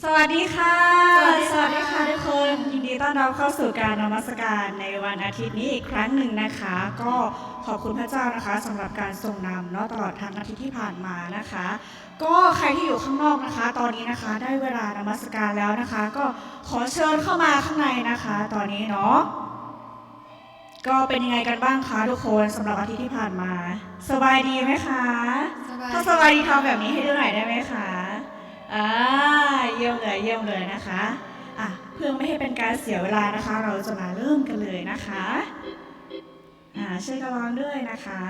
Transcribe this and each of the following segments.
สวัสดีค่ะ สวัสดีค่ะทุกคน ยินดีต้อนรับเข้าสู่การนมัสการในวันอาทิตย์นี้อีกครั้งหนึ่งนะคะ ก็ขอบคุณพระเจ้านะคะสำหรับการทรงนำเนาะ ตลอดทั้งอาทิตย์ที่ผ่านมานะคะ ก็ใครที่อยู่ข้างนอกนะคะ ตอนนี้นะคะ ได้เวลานมัสการแล้วนะคะ ก็ขอเชิญเข้ามาข้างในนะคะ ตอนนี้เนาะ ก็เป็นยังไงกันบ้างคะทุกคน สำหรับอาทิตย์ที่ผ่านมา สบายดีไหมคะ สบายดี ถ้าสบายดีทำแบบนี้ให้ดูหน่อยได้ไหมคะ อ่า เยี่ยมเลย เยี่ยมเลยนะคะ อ่ะ เพื่อไม่ให้เป็นการเสียเวลานะคะ เราจะมาเริ่มกันเลยนะคะ อ่า ช่วยกันร้องด้วยนะคะ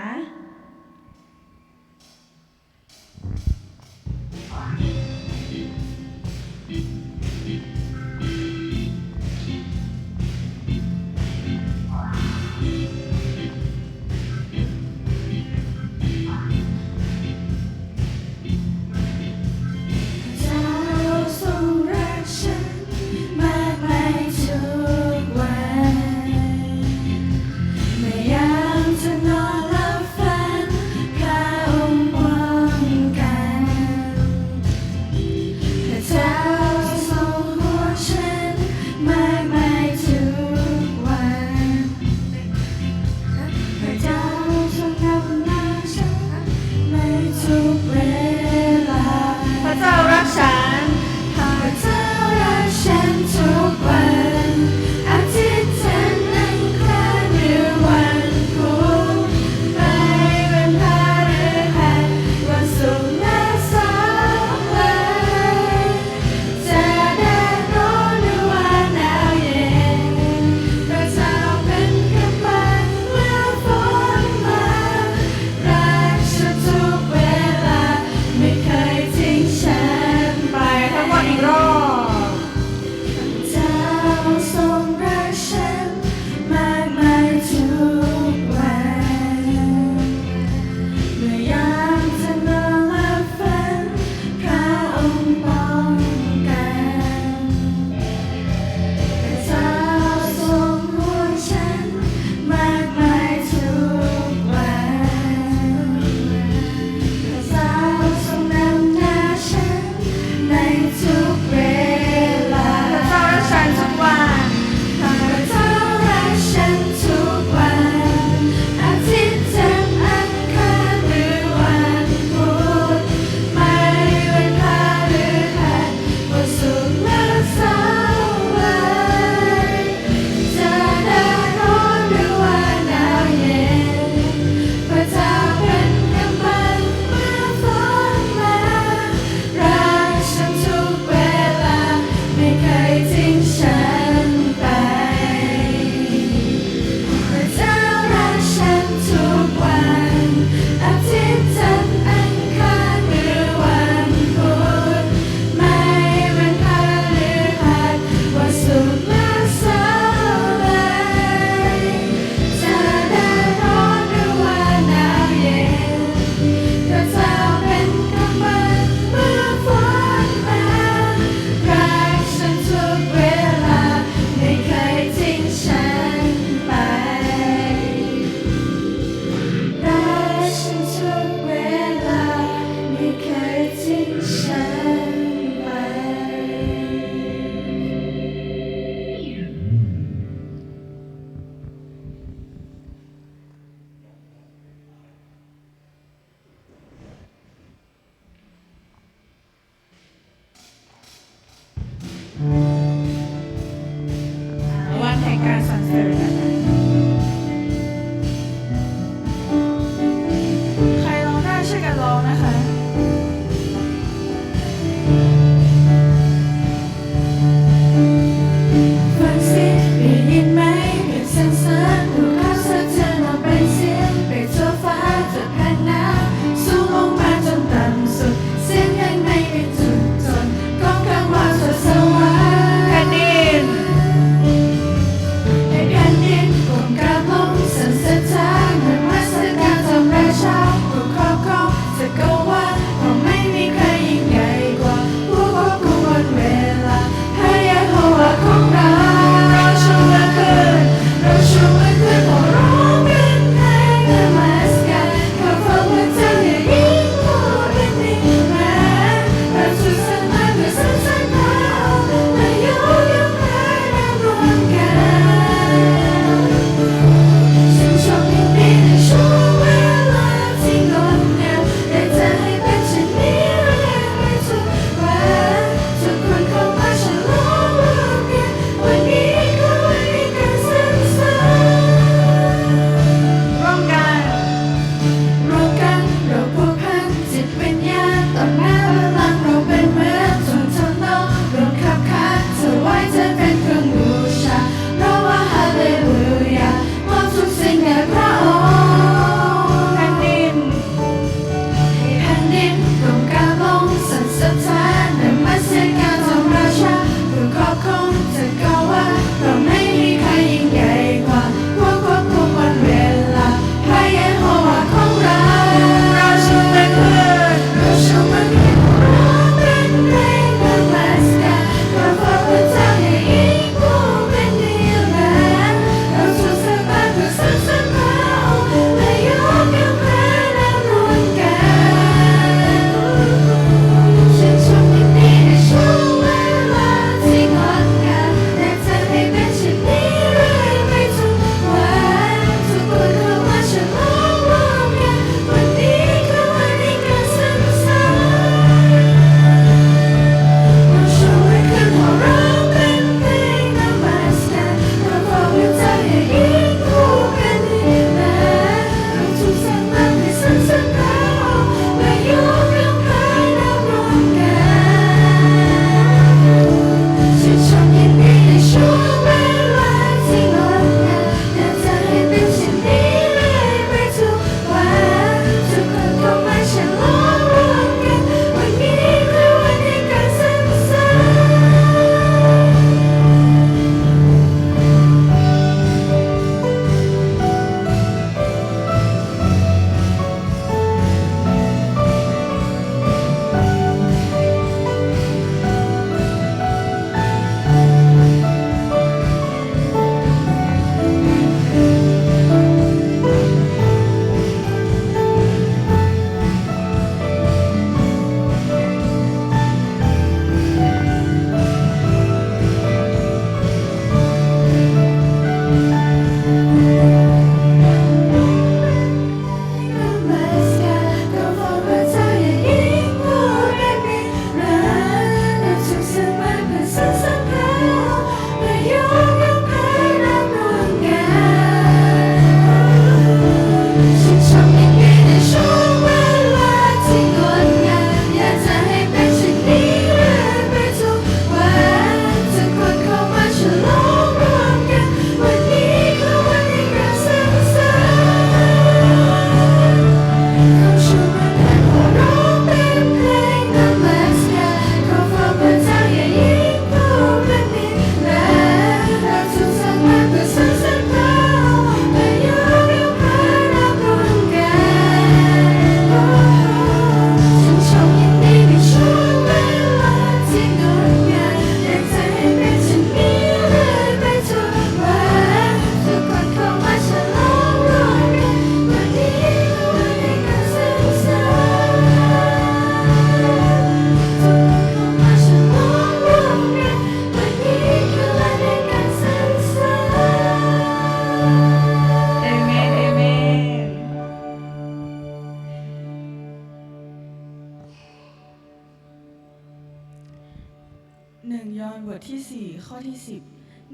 หนึ่งยอห์นบทที่สี่ข้อที่สิบ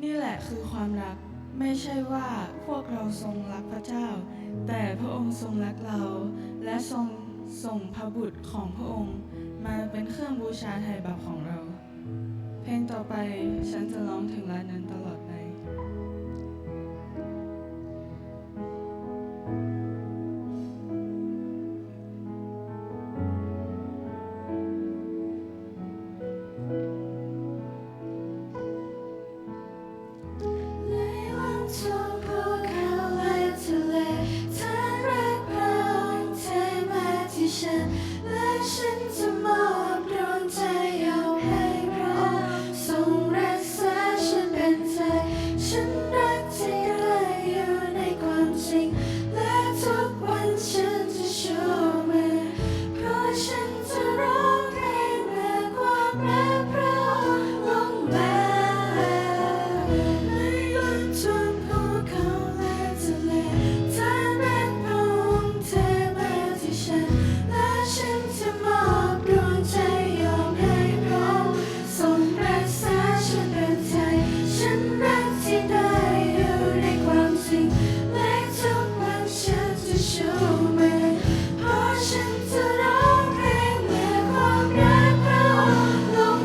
นี่แหละคือความรัก ไม่ใช่ว่าพวกเราทรงรักพระเจ้า แต่พระองค์ทรงรักเรา และทรงส่งพระบุตรของพระองค์ มาเป็นเครื่องบูชาไถ่บาปของเรา เพลงต่อไป ฉันจะร้องถึงวันนั้นตลอดไป ในวันทวงภูเขาและทะเล ท่านเรียกพระองค์เทมาที่ฉัน และฉันจะมอบดวงใจยอมให้พระองค์ทรงรักษาฉันเป็นไทย ฉันรักที่ได้อยู่ในความจริง และทุกวันฉันจะชูมือ เพราะฉันจะร้องเพลงเพื่อความรักพระองค์ลงมา ในวันทวงภูเขาและทะเล ท่านเรียกพระองค์เทมาที่ฉัน และฉันจะมอบดวงใจยอมให้พระองค์ทรงรักษาฉันเป็นไทย ฉันรักที่ได้อยู่ในความจริง และทุกวันฉันจะชูมือ เพราะฉันจะร้องเพลงเพื่อความรักพระองค์ลง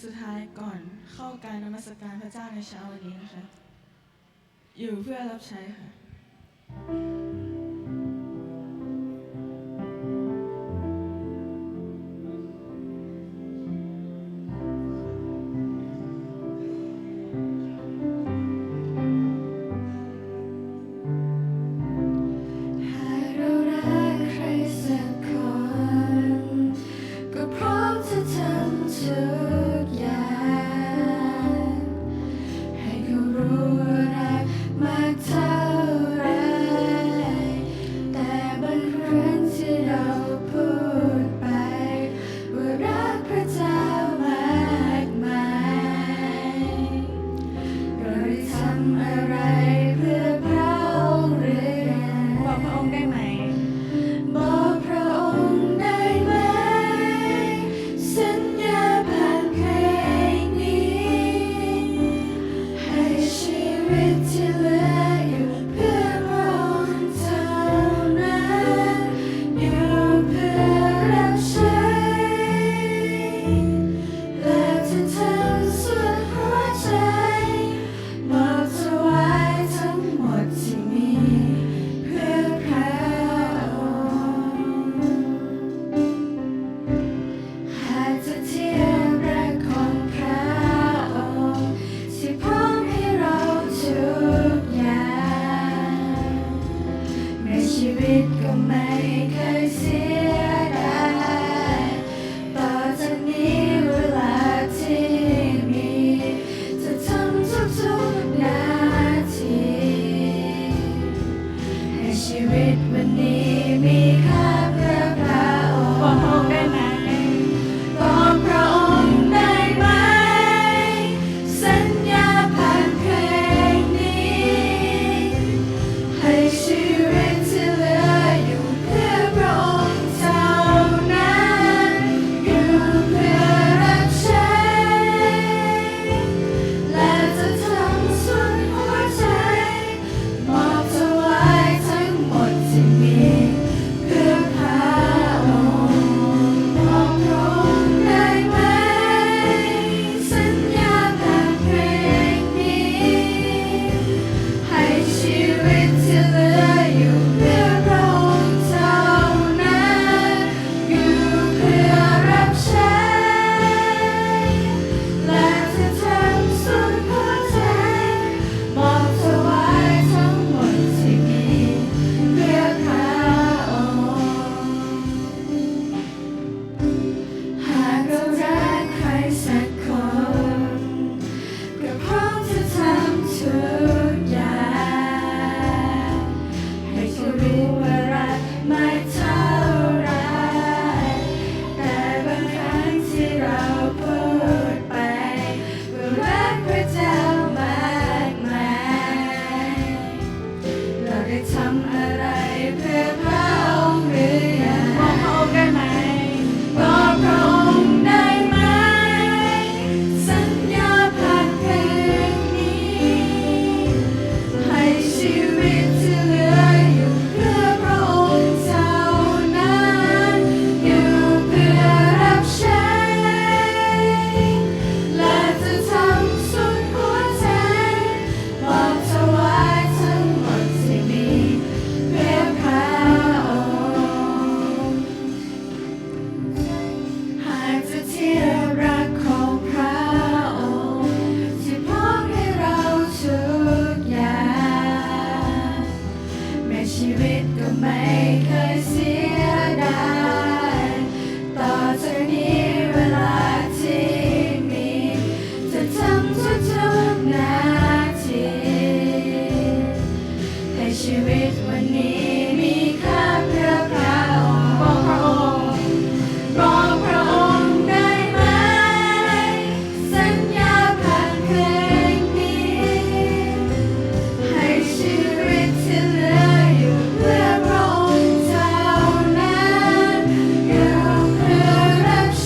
สุดท้ายก่อนเข้าการนมัสการพระเจ้าในเช้าวันนี้นะคะ อยู่เพื่อรับใช้ค่ะ หากเรารักใครสักคน ก็พร้อมจะทำทุกอย่าง ให้เขารู้ว่ารักมากเท่าไร แต่บางครั้งที่เราพูดไป ว่ารักพระเจ้ามากมาย เราได้ทำอะไรเพื่อพระองค์หรือยัง บอกพระองค์ได้ไหม บอกพระองค์ได้ไหม สัญญาผ่านเพลงนี้ ให้ชีวิตที่เหลืออยู่เพื่อพระองค์เท่านั้น อยู่เพื่อรับใช้ และจะทำสุดหัวใจ มอบถวายทั้งหมดที่มีเพื่อพระองค์ หากจะเทียบรักของพระองค์ ที่พร้อมให้เราทุกอย่าง แม้ชีวิตก็ไม่เคยเสียดาย ต่อจากนี้เวลาที่มี จะทำทุกๆนาที ให้ชีวิตวันนี้มีค่าเพื่อพระองค์ บอกพระองค์ได้ไหม บอกพระองค์ได้ไหม สัญญาผ่านเพลงนี้ ให้ชีวิตที่เหลืออยู่เพื่อพระองค์เท่านั้น อยู่เพื่อรับใช้ และจะทำสุดหัวใจ มอบถวายทั้งหมดที่มีเพื่อพระองค์ มอบพระองค์ได้ไหม สัญญาผ่านเพลงนี้ ให้ชีวิตที่เหลืออยู่เพื่อพระองค์เท่านั้น อยู่เพื่อรับใช้ และจะทำสุดหัวใจ มอบถวายทั้งหมดที่มีเพื่อพระองค์ หากเรารักใครสักคน ก็พร้อมจะทำทุกอย่าง ให้เขารู้ว่ารักไม่เท่าไร แต่บางครั้งที่เราพูดไป ว่ารักพระเจ้ามากมาย เราได้ทำอะไรเพื่อพระองค์หรือยัง บอกพระองค์ได้ไหม บอกพระองค์ได้ไหม สัญญาผ่านเพลงนี้ ให้ชีวิตที่เหลืออยู่เพื่อพระองค์เท่านั้น อยู่เพื่อรับใช้ และจะทำสุดหัวใจ มอบถวายทั้งหมดที่มีเพื่อพระองค์ หากจะเทียบรักของพระองค์ ที่พร้อมให้เราทุกอย่าง แม้ชีวิตก็ไม่เคยเสียดาย ต่อจากนี้เวลาที่มี จะทำทุกๆนาที ให้ชีวิตวันนี้มีค่าเพื่อพระองค์ บอกพระองค์ บอกพระองค์ได้ไหม สัญญาผ่านเพลงนี้ ให้ชีวิตที่เหลืออยู่เพื่อพระองค์เท่านั้น อยู่เพื่อรับใ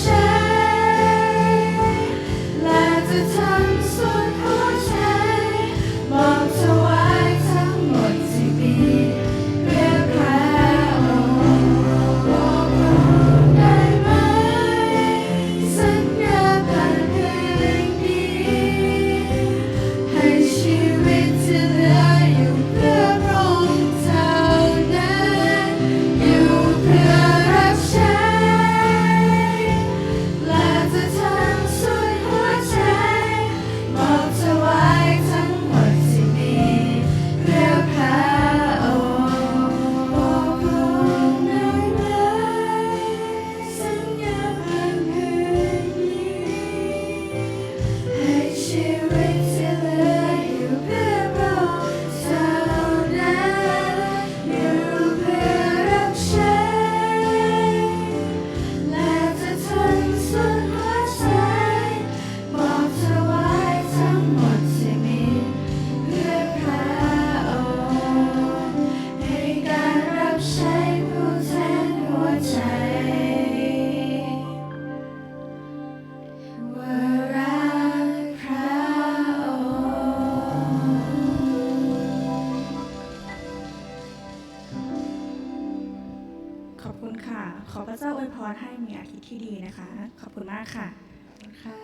ให้มีอาทิตย์ที่ดีนะคะ ขอบคุณมากค่ะ ขอบคุณค่ะ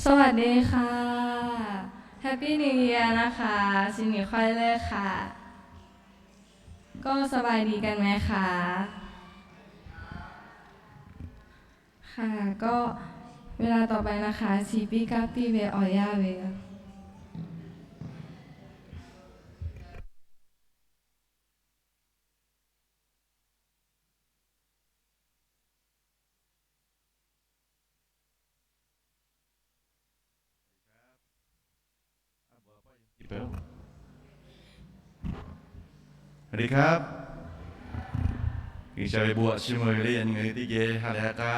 สวัสดีค่ะ Happy New Year นะคะ 新年快乐ค่ะ ก็สบายดีกันไหมคะ ค่ะ ก็เวลาต่อไปนะคะ ชีปี้ก้าปี้เวอออย่าเวอ สวัสดีครับ G'uiˬsha ve bon aꞈ chiˇ mvuh ve le, yaꞈ nyi ngaˬ hui teˇ geh ha lehˬ ha k'a,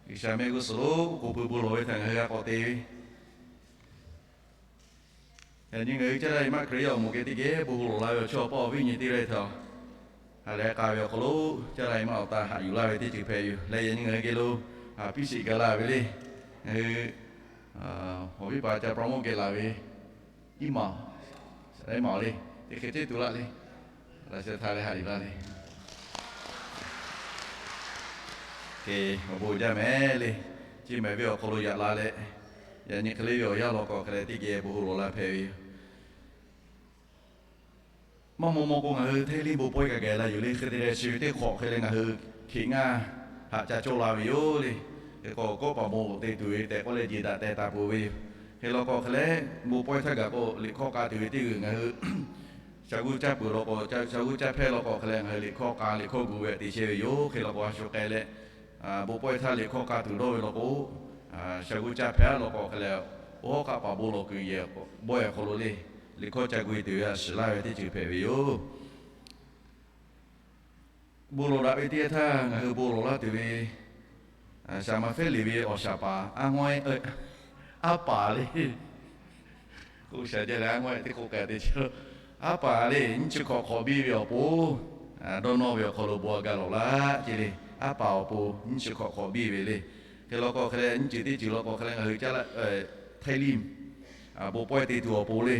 G'uiˬsha mehˆ g'uˇ suhˍ lo k'oˍ pui bon lawˬ ve htaꞈ ngaˬ hui g'a k'awꞈ te ve. Yaꞈ nyi ngaˬ hui caˇ la e maˇ Hkriꞈ yaˇ awˬ moˍ geh teˇ geh bon lawˬ la ve awˬ chawˇ awˬ paˇ awˬ viˉ nyi teˇ g'aˇ htaꞈ ha lehˬ ha k'a ve awˬ hk'aw lo caˇ la e maˇ awˬ ta haꞈ yuˬ laˇ ve teˇ ceuˬ hpehꞈ ve yoˬ. Leh yaꞈ nyi ngaˬ hui geh lo piˇ sheˍ gaˬ la ve le, ngaˬ hui awˬ viˉ paˍ ca pa mawˇ geh laˬ ve iˉ maˬ, iˉ maˬ le, teˇ hk'e teˇ tuˬ laˇ le, laꞈ sheh htaꞈ leh haꞈ yuˬ laˇ le. Awˬ bon jaˇ mehˍ le. Chi mehˍ ve awˬ hk'aw lo yaꞈ la leh, yaꞈ nyi hk'e le ve awˬ yanˇ law k'o hk'e leh teˇ geh bon lawˬ la hpehꞈ ve yoˬ. Maˇ maw maw k'o ngaˬ hui hteˇ liˇ bon pawehˇ kaꞈ geh la yoˬ le. Hk'e te leh chi ve teˇ hk'awꞈ hk'e leh ngaˬ hui hkeꞈ ngaˇ haꞈ ca cawˇ la ve yoˬ le. Hk'e k'o kawˆ paˍ bon te tuˬ ve tehꞈ k'oˆ leh jeˬ daꞈ teh taˍ peuˬ ve yoˬ. Hk'e law k'o hk'e leh bon pawehˇ htaˇ gaˬ k'o liꞈ hkawˇ k'a tuˬ ve teˇ g'uiˬ ngaˬ hui sha g'uˇ caˇ peuˬ law k'o, sha g'uˇ caˇ hpehˇ law k'o hk'e leh ngaˬ hui liꞈ hkawˇ k'a liꞈ hkawˇ gu ve te chehˇ ve yoˬ. Hk'e law k'o a shu k'ai leh bon pawehˇ htaˇ liꞈ hkawˇ k'a tuˬ dawˇ ve law k'o, sha g'uˇ caˇ hpehˇ law k'o hk'e leh, oˇ hawˉ k'aˆ paˍ bon lawˬ kuiˬ yehˬ bawehˇ awˬ hk'aw lo le, liꞈ hkawˇ ca gu e tuˬ ve a shiˍ laˇ ve teˇ ceuˬ hpehꞈ ve yoˬ. Bon lawˬ daꞈ ve teˇ yanˇ htaˇ ngaˬ hui bon lawˬ laˇ tuˬ ve, shaˍ ma fehˉ liꞈ ve awˬ shaˍ paˍ aˉ ngawehˇ, aˉ paˍ le. K'o shaˍ jaˇ leh aˉ ngawehˇ teˇ k'oˆ k'ai te chi, aˉ paˍ le nyiˇ chi hk'awꞈ hk'awꞈ biˇ ve awˬ pon, dawˇ nawˇ ve awˬ hk'aw lo bon a ga lawˬ laˇ ce le. Aˉ paˍ awˬ pon nyiˇ chi hk'awꞈ hk'awꞈ biˇ ve le. Hk'e law k'o hk'e leh nyiˇ ceuˬ teˇ ceuˬ law k'o hk'e leh ngaˬ hui caˇ la, hteˇ liˇ bon pawehˇ te tuˬ awˬ pon le,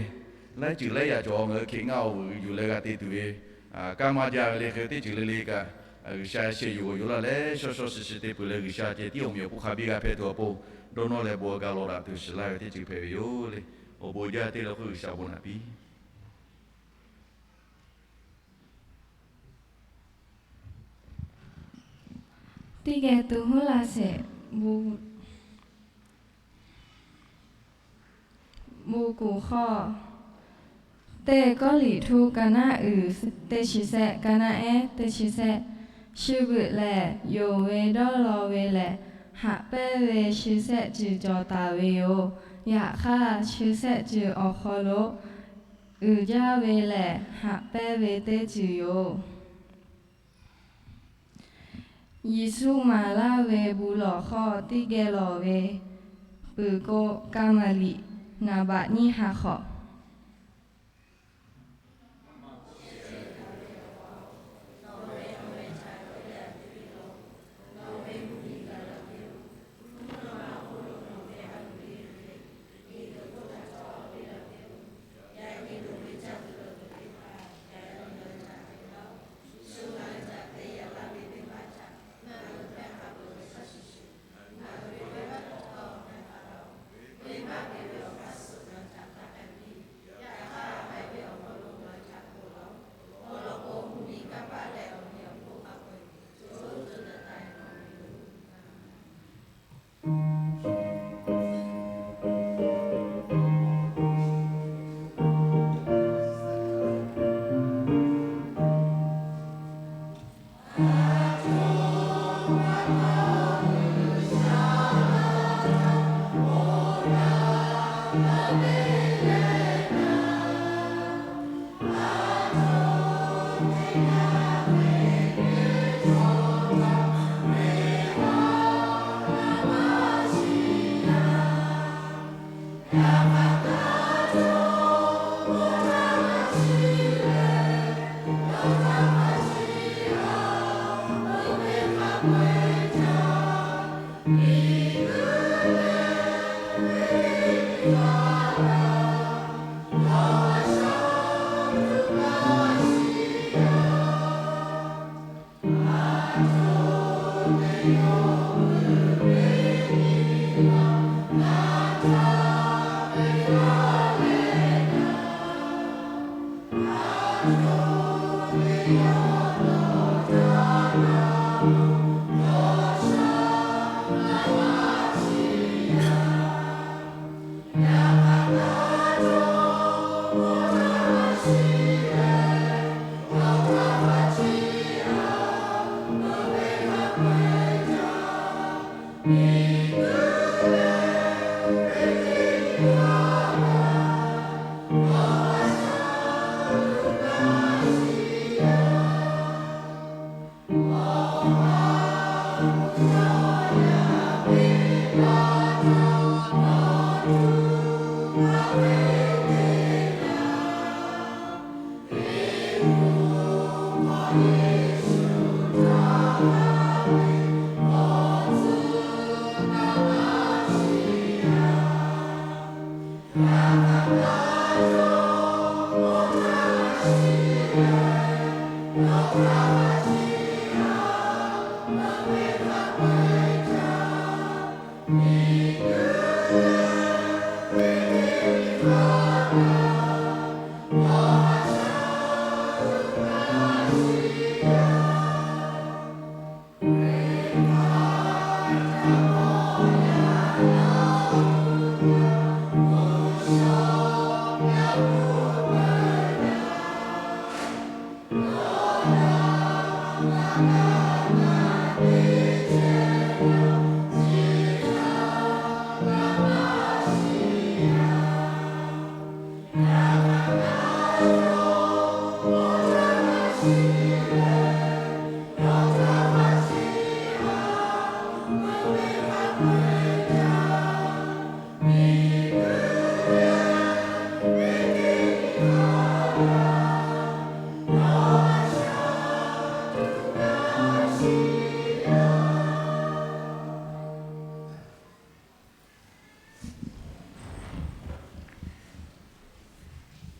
laiˉ ceuˬ laiˉ yaꞈ cawˬ ngaˬ hui hkeꞈ ngaˇ awˬ vuiˬ yuˬ leh g'a te tuˬ ve, kanˉ maˇ jaˇ ve le. Hk'e teˇ ceuˬ le le kaꞈ, G'uiˬsha sheh yuˬ g'awˬ yuˬ laˇ leh shaw shaw shi shi te peuˬ leh G'uiˬsha ceh tiˉ awˬ meꞈ awˬ hponˇ hk'a biˇ g'a hpehꞈ tuˬ awˬ pon, dawˇ nawˇ leh bon a ga lawˬ daꞈ tuˬ shiˍ laˇ ve teˇ ceuˬ hpehꞈ ve yoˬ le. Awˬ bon jaˇ te leh k'oˆ G'uiˬsha awˬ bon naꞈ piˇ. Teˇ geh to huˉ la sheˍ. Bon kuˬ hk'aw, teˇ Kawˇrenˍhtuˆ ka naˆ uiˍ teˇ chi sehˆ, ka naˆ ehˉ teˇ chi sehˆ. Shu veuꞈ lehˬ, yonˍ ve dawˇ law ve lehˬ, haꞈ pehnˇ ve shu sehˆ ceuˬ cawˬ taˍ ve yoˬ. Yaꞈ hk'aˇ, shu sehˆ ceuˬ awˬ hk'aw lo uiˍ jaˇ ve lehˬ, haꞈ pehnˇ ve teˇ ceuˬ yoˬ. Yeˍsuˆ maˍ laˇ ve bon lawˬ hk'aw teˇ geh lawˬ ve peuˬ k'o, Kaˍmaˍriˍ naˍ baꞈ nyiˇ ha hk'awꞈ.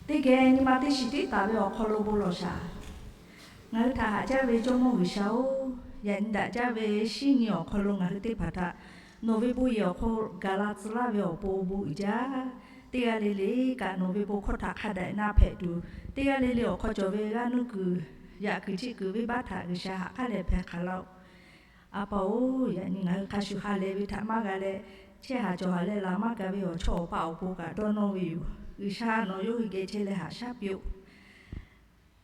Teˇ geh nyi ma teˇ shiˍ tiˉ taˍ ve awˬ hk'aw lo bon lawˬ shaˍ. Ngaˬ hui htaꞈ haꞈ jaˇ ve Jawˇmawˇ G'uiˬsha-oˬ, yaꞈ nyi daꞈ jaˇ ve shinˉ nyi awˬ hk'aw lo ngaˬ hui teˇ hpaˍ htaꞈ nawˬ ve bon yehˬ awˬ hk'aw gaˬ la tcuh laˇ ve awˬ pon bon uiˍ jaˇ. Teˇ g'aˇ le le kaꞈ nawˬ ve bon hkawˇ htaꞈ hk'a dehꞈ na hpehꞈ tuˬ, teˇ g'aˇ le le awˬ hk'aw cawˬ ve g'aˇ nuˇ kuiˬ yaꞈ kuiˬ jiˆ kuiˬ venˇbaˆ htaꞈ G'uiˬsha haꞈ k'aˉ leh hpeh hk'aˬ laˇ-oˆ. A pa-oˬ, yaꞈ nyi ngaˬ hui hk'a shuˍ ha lehˬ ve htaꞈ maˇ g'a leh, chehˇ haˍ cawˬ haˍ leh laˬ maˇ g'a ve awˬ chawˇ awˬ paˆ awˬ pon kaꞈ dawˇ nawˇ ve yoˬ. G'uiˬsha nawˬ yawˇ hui geh chehˇ leh haꞈ shaˉ piˇ-oˆ.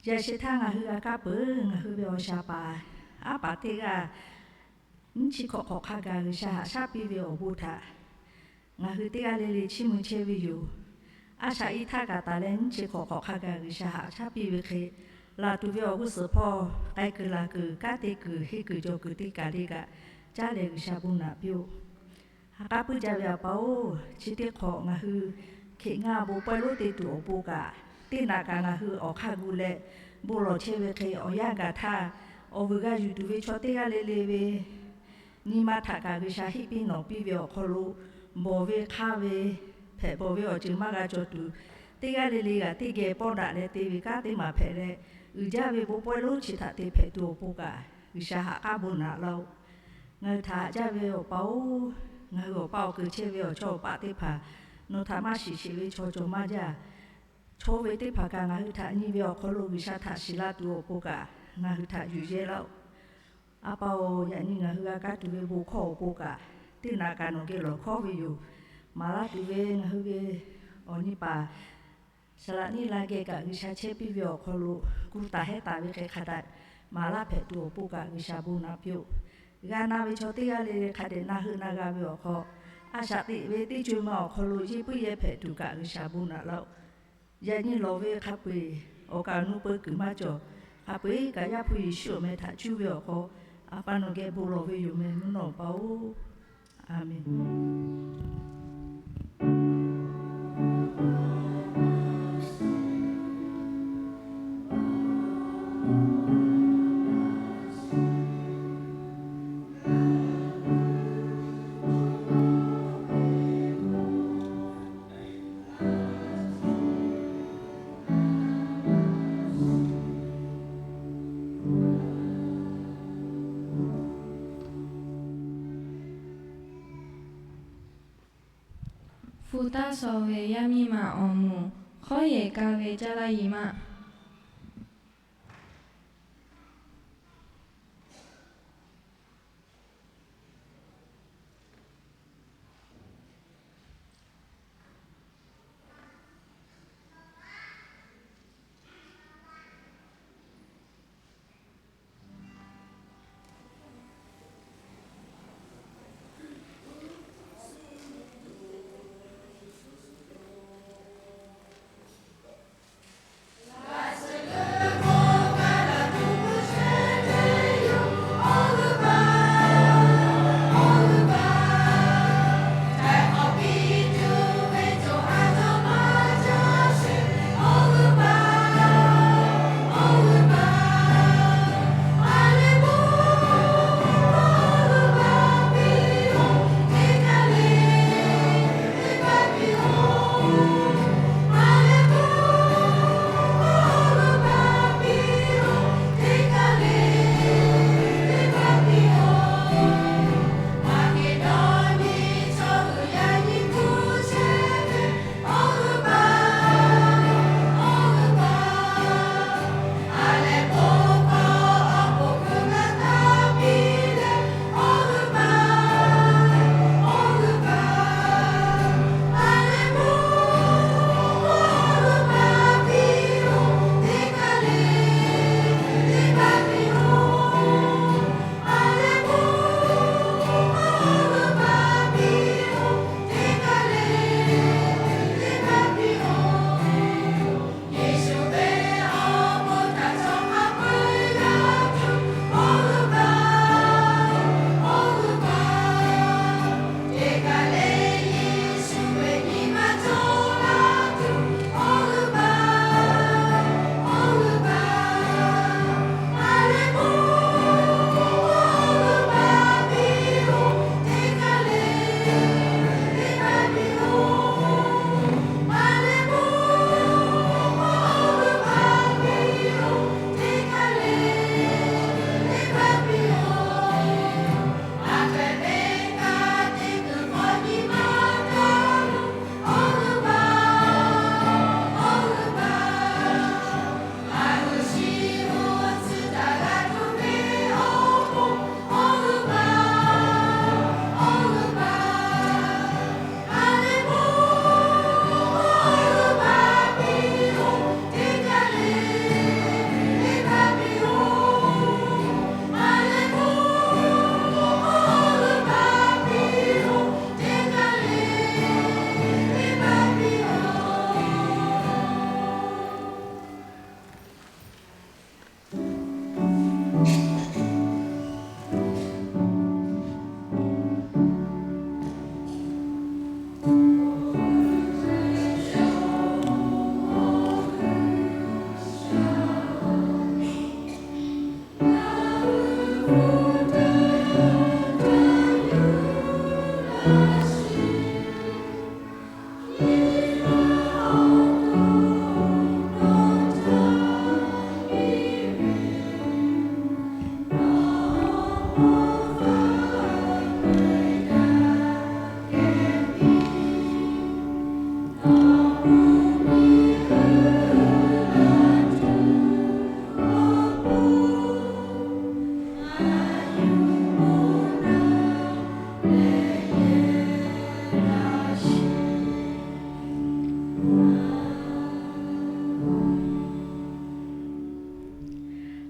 Yaꞈ sheh htaˇ ngaˬ hui g'a kaˇ peuˬ, ngaˬ hui ve awˬ shaˍ paˍ aˉ paˍ teˇ g'aˇ nyiˇ chi hk'awꞈ hk'awꞈ hk'a gaˬ G'uiˬsha haꞈ shaˉ piˇ ve awˬ bon htaꞈ ngaˬ hui teˇ g'aˇ le le chiˇ mvuh chehˇ ve yoˬ. A shaꞈ i htaˇ kaꞈ taˍ leh nyiˇ chi hk'awꞈ hk'awꞈ hk'a gaˬ G'uiˬsha haꞈ shaˉ piˇ ve hk'e, laˬ tuˬ ve awˬ g'uˇ suhˍ hpawˇ k'ai kuiˬ laˬ kuiˬ kanˉ te kuiˬ henˇ kuiˬ jawˬ kuiˬ teˇ kaˬ le kaꞈ caˉ leh G'uiˬsha bon naꞈ piˇ-oˆ. Ha k'aˉ puiˉ jaˇ ve A pa-oˬ, chi teˇ hk'awꞈ ngaˬ hui hkeꞈ ngaˇ bon pawehˇ lonˉ te tuˬ awˬ pon kaꞈ, teˇ naꞈ kaꞈ ngaˬ hui awˬ hk'aˇ gu leh bon lawˬ chehˇ ve hk'e awˬ yanˇ gaˬ htaˇ, awˬ vuiˬ g'a yuˬ tuˬ ve chaw teˇ g'aˇ le le ve nyi ma htaꞈ kaꞈ G'uiˬsha heˆ piˇ nawˬ piˇ ve awˬ hk'aw lo, bawˬ ve hk'aˇ ve hpehꞈ bawˬ ve awˬ ceuˬ maˇ g'a cawˬ tuˬ, teˇ g'aˇ le le g'aꞈ teˇ geh pawˆ daꞈ leh te ve kanˉ teˇ maˬ hpehꞈ leh, uiˍ jaˇ ve bon pawehˇ lonˉ chi htaꞈ te hpehꞈ tuˬ awˬ pon kaꞈ G'uiˬsha haꞈ k'aˉ bon naꞈ laˇ-oˆ. Ngaˬ hui htaꞈ haꞈ jaˇ ve Awˬ pa-oˬ, ngaˬ hui awˬ pa awˬ keu chehˇ ve awˬ chawˇ awˬ paˆ teˇ hpaˍ nawˬ htaꞈ maˇ shiˍ sheˍ ve chaw cawˬ maˇ jaˇ. Chaw ve teˇ hpaˍ kaꞈ ngaˬ hui htaꞈ nyi ve awˬ hk'aw lo G'uiˬsha htaꞈ shiˍ la tuˬ awˬ pon kaꞈ ngaˬ hui htaꞈ yuˬ yehˇ laˇ-oˆ. A pa-oˬ, yaꞈ nyi ngaˬ hui g'a kaˇ tuˬ ve bon hkawˇ awˬ pon kaꞈ, teˇ naꞈ kaꞈ nawˬ geh lawˬ hkawˉ ve yoˬ. Maˍ laˇ tuˬ ve ngaˬ hui ve awˬ nyi paˍ Saˍlaꞈniˆ la geh kaꞈ G'uiˬsha chehˇ piˇ ve awˬ hk'aw lo, gu taˍ hehˉ taˍ ve hk'e hk'a dehꞈ maˍ laˇ hpehꞈ tuˬ awˬ pon kaꞈ G'uiˬsha bon naꞈ piˇ-oˆ. G'a na ve chaw teˇ g'aˇ le le hk'a dehꞈ na heuˆ na g'a ve awˬ hk'aw, a shaꞈ teꞈ ve teˇ co ma awˬ hk'aw lo yehˇ puiˉ yehˇ hpehꞈ tuˬ kaꞈ G'uiˬsha bon naꞈ laˇ-oˆ. Yaꞈ nyi lawˬ ve hk'a peu-eˬ awˬ kaˍ awˬ nu peu kuiˬ maˇ cawˬ. Hk'a peu-eˬ kaꞈ Yaˇ hpu Yeˍsuˆ awˬ meh htaꞈ cuˇ ve awˬ hk'aw, A pa nawˬ geh bon lawˬ ve yoˬ meh, mvuhˇ naw Awˬ pa-oˬ, Aˍmenˍ. Hpu taˇ shaw ve yaˇ miˇ ma awˬ moˍ, hk'awˉ yehˬ ka ve caˇ laˇ yi maˇ.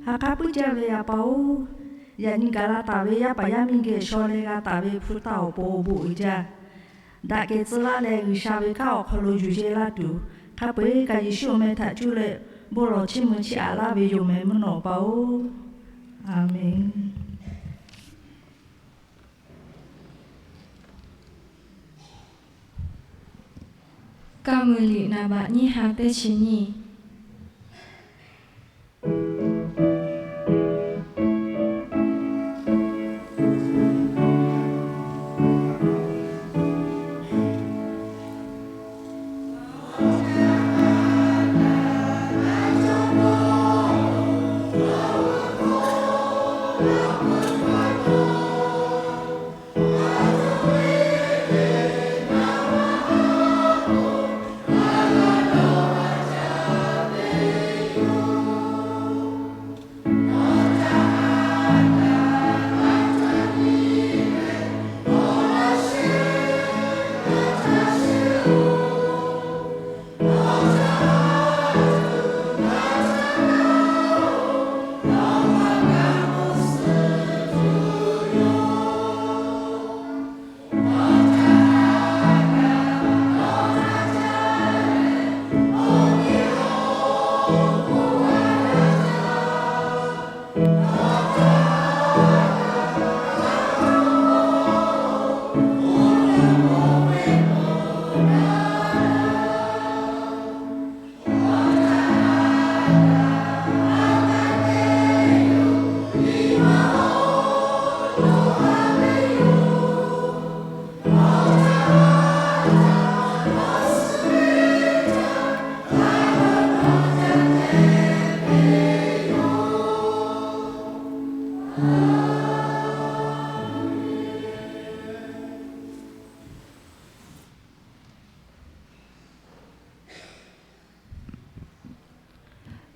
Ha k'aˉ puiˉ jaˇ ve A pa-oˬ, yaꞈ nyi gaˬ la taˍ ve yaˇ paˍ yaˇ miˇ geh shaw leh g'a taˍ ve hpu taˇ awˬ pon bon uiˍ jaˇ. Daꞈ kehˬ tcuh laˇ leh G'uiˬsha ve kanˉ awˬ hk'aw lo yuˬ yehˇ laˇ tuˬ, hk'a peu-eˬ kaꞈ Yeˍsuˆ awˬ meh htaꞈ cuˇ leh bon lawˬ chiˇ mvuh chiˇ aꞈ laˇ ve yoˬ meh mvuhˇ naw awˬ pa-oˬ. Aˍmenˍ. Kaˇ mui liꞈ naˍ baꞈ nyiˇ ha teˇ chi nyiˇ.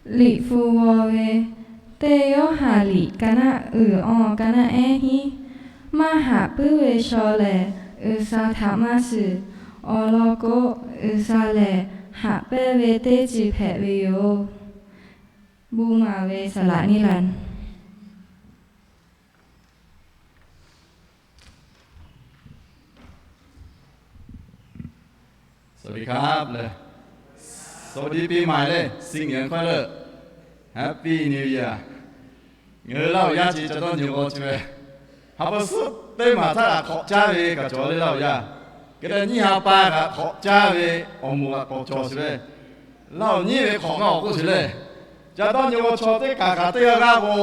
Liꞈ hpu g'aw ve, teˇ Yoˇhanˬ liꞈ ka naˆ uiˍ awˬ ka naˆ ehˉ hiˉ, maˇ haꞈ puiˉ ve chaw lehˬ, G'uiˬsha htaꞈ maˇ shiˍ. Awˬ lawn k'o, G'uiˬsha lehˬ haꞈ pehnˇ ve teˇ ceuˬ hpehꞈ ve yoˬ. Bon maˍ ve saˍ laꞈ niˇ laꞈ. สวัสดีครับ เลย สวัสดีปีใหม่เลย สิงเหยียนค่อยเลย Happy New Year. Ngaˬ hui Laˇ huˍ yaˇ chi ca dawˇ nyi k'o chi ve, ha pa suhˉ teˇ maˬ htaˇ kaꞈ hk'awꞈ caˇ ve kaꞈ cawˬ le Laˇ huˍ yaˇ. Hk'e te nyiˇ ha pa kaꞈ hk'awꞈ caˇ ve awˬ moˍ kaꞈ k'awꞈ cawˬ sheˍ ve, Laˇ huˍ nyiˉ ve hk'awꞈ ngaˇ awˬ k'oˆ sheˍ le. Ca dawˇ nyi k'o chaw teˇ kaˬ kaꞈ teˇ g'aˇ g'aˇ k'o,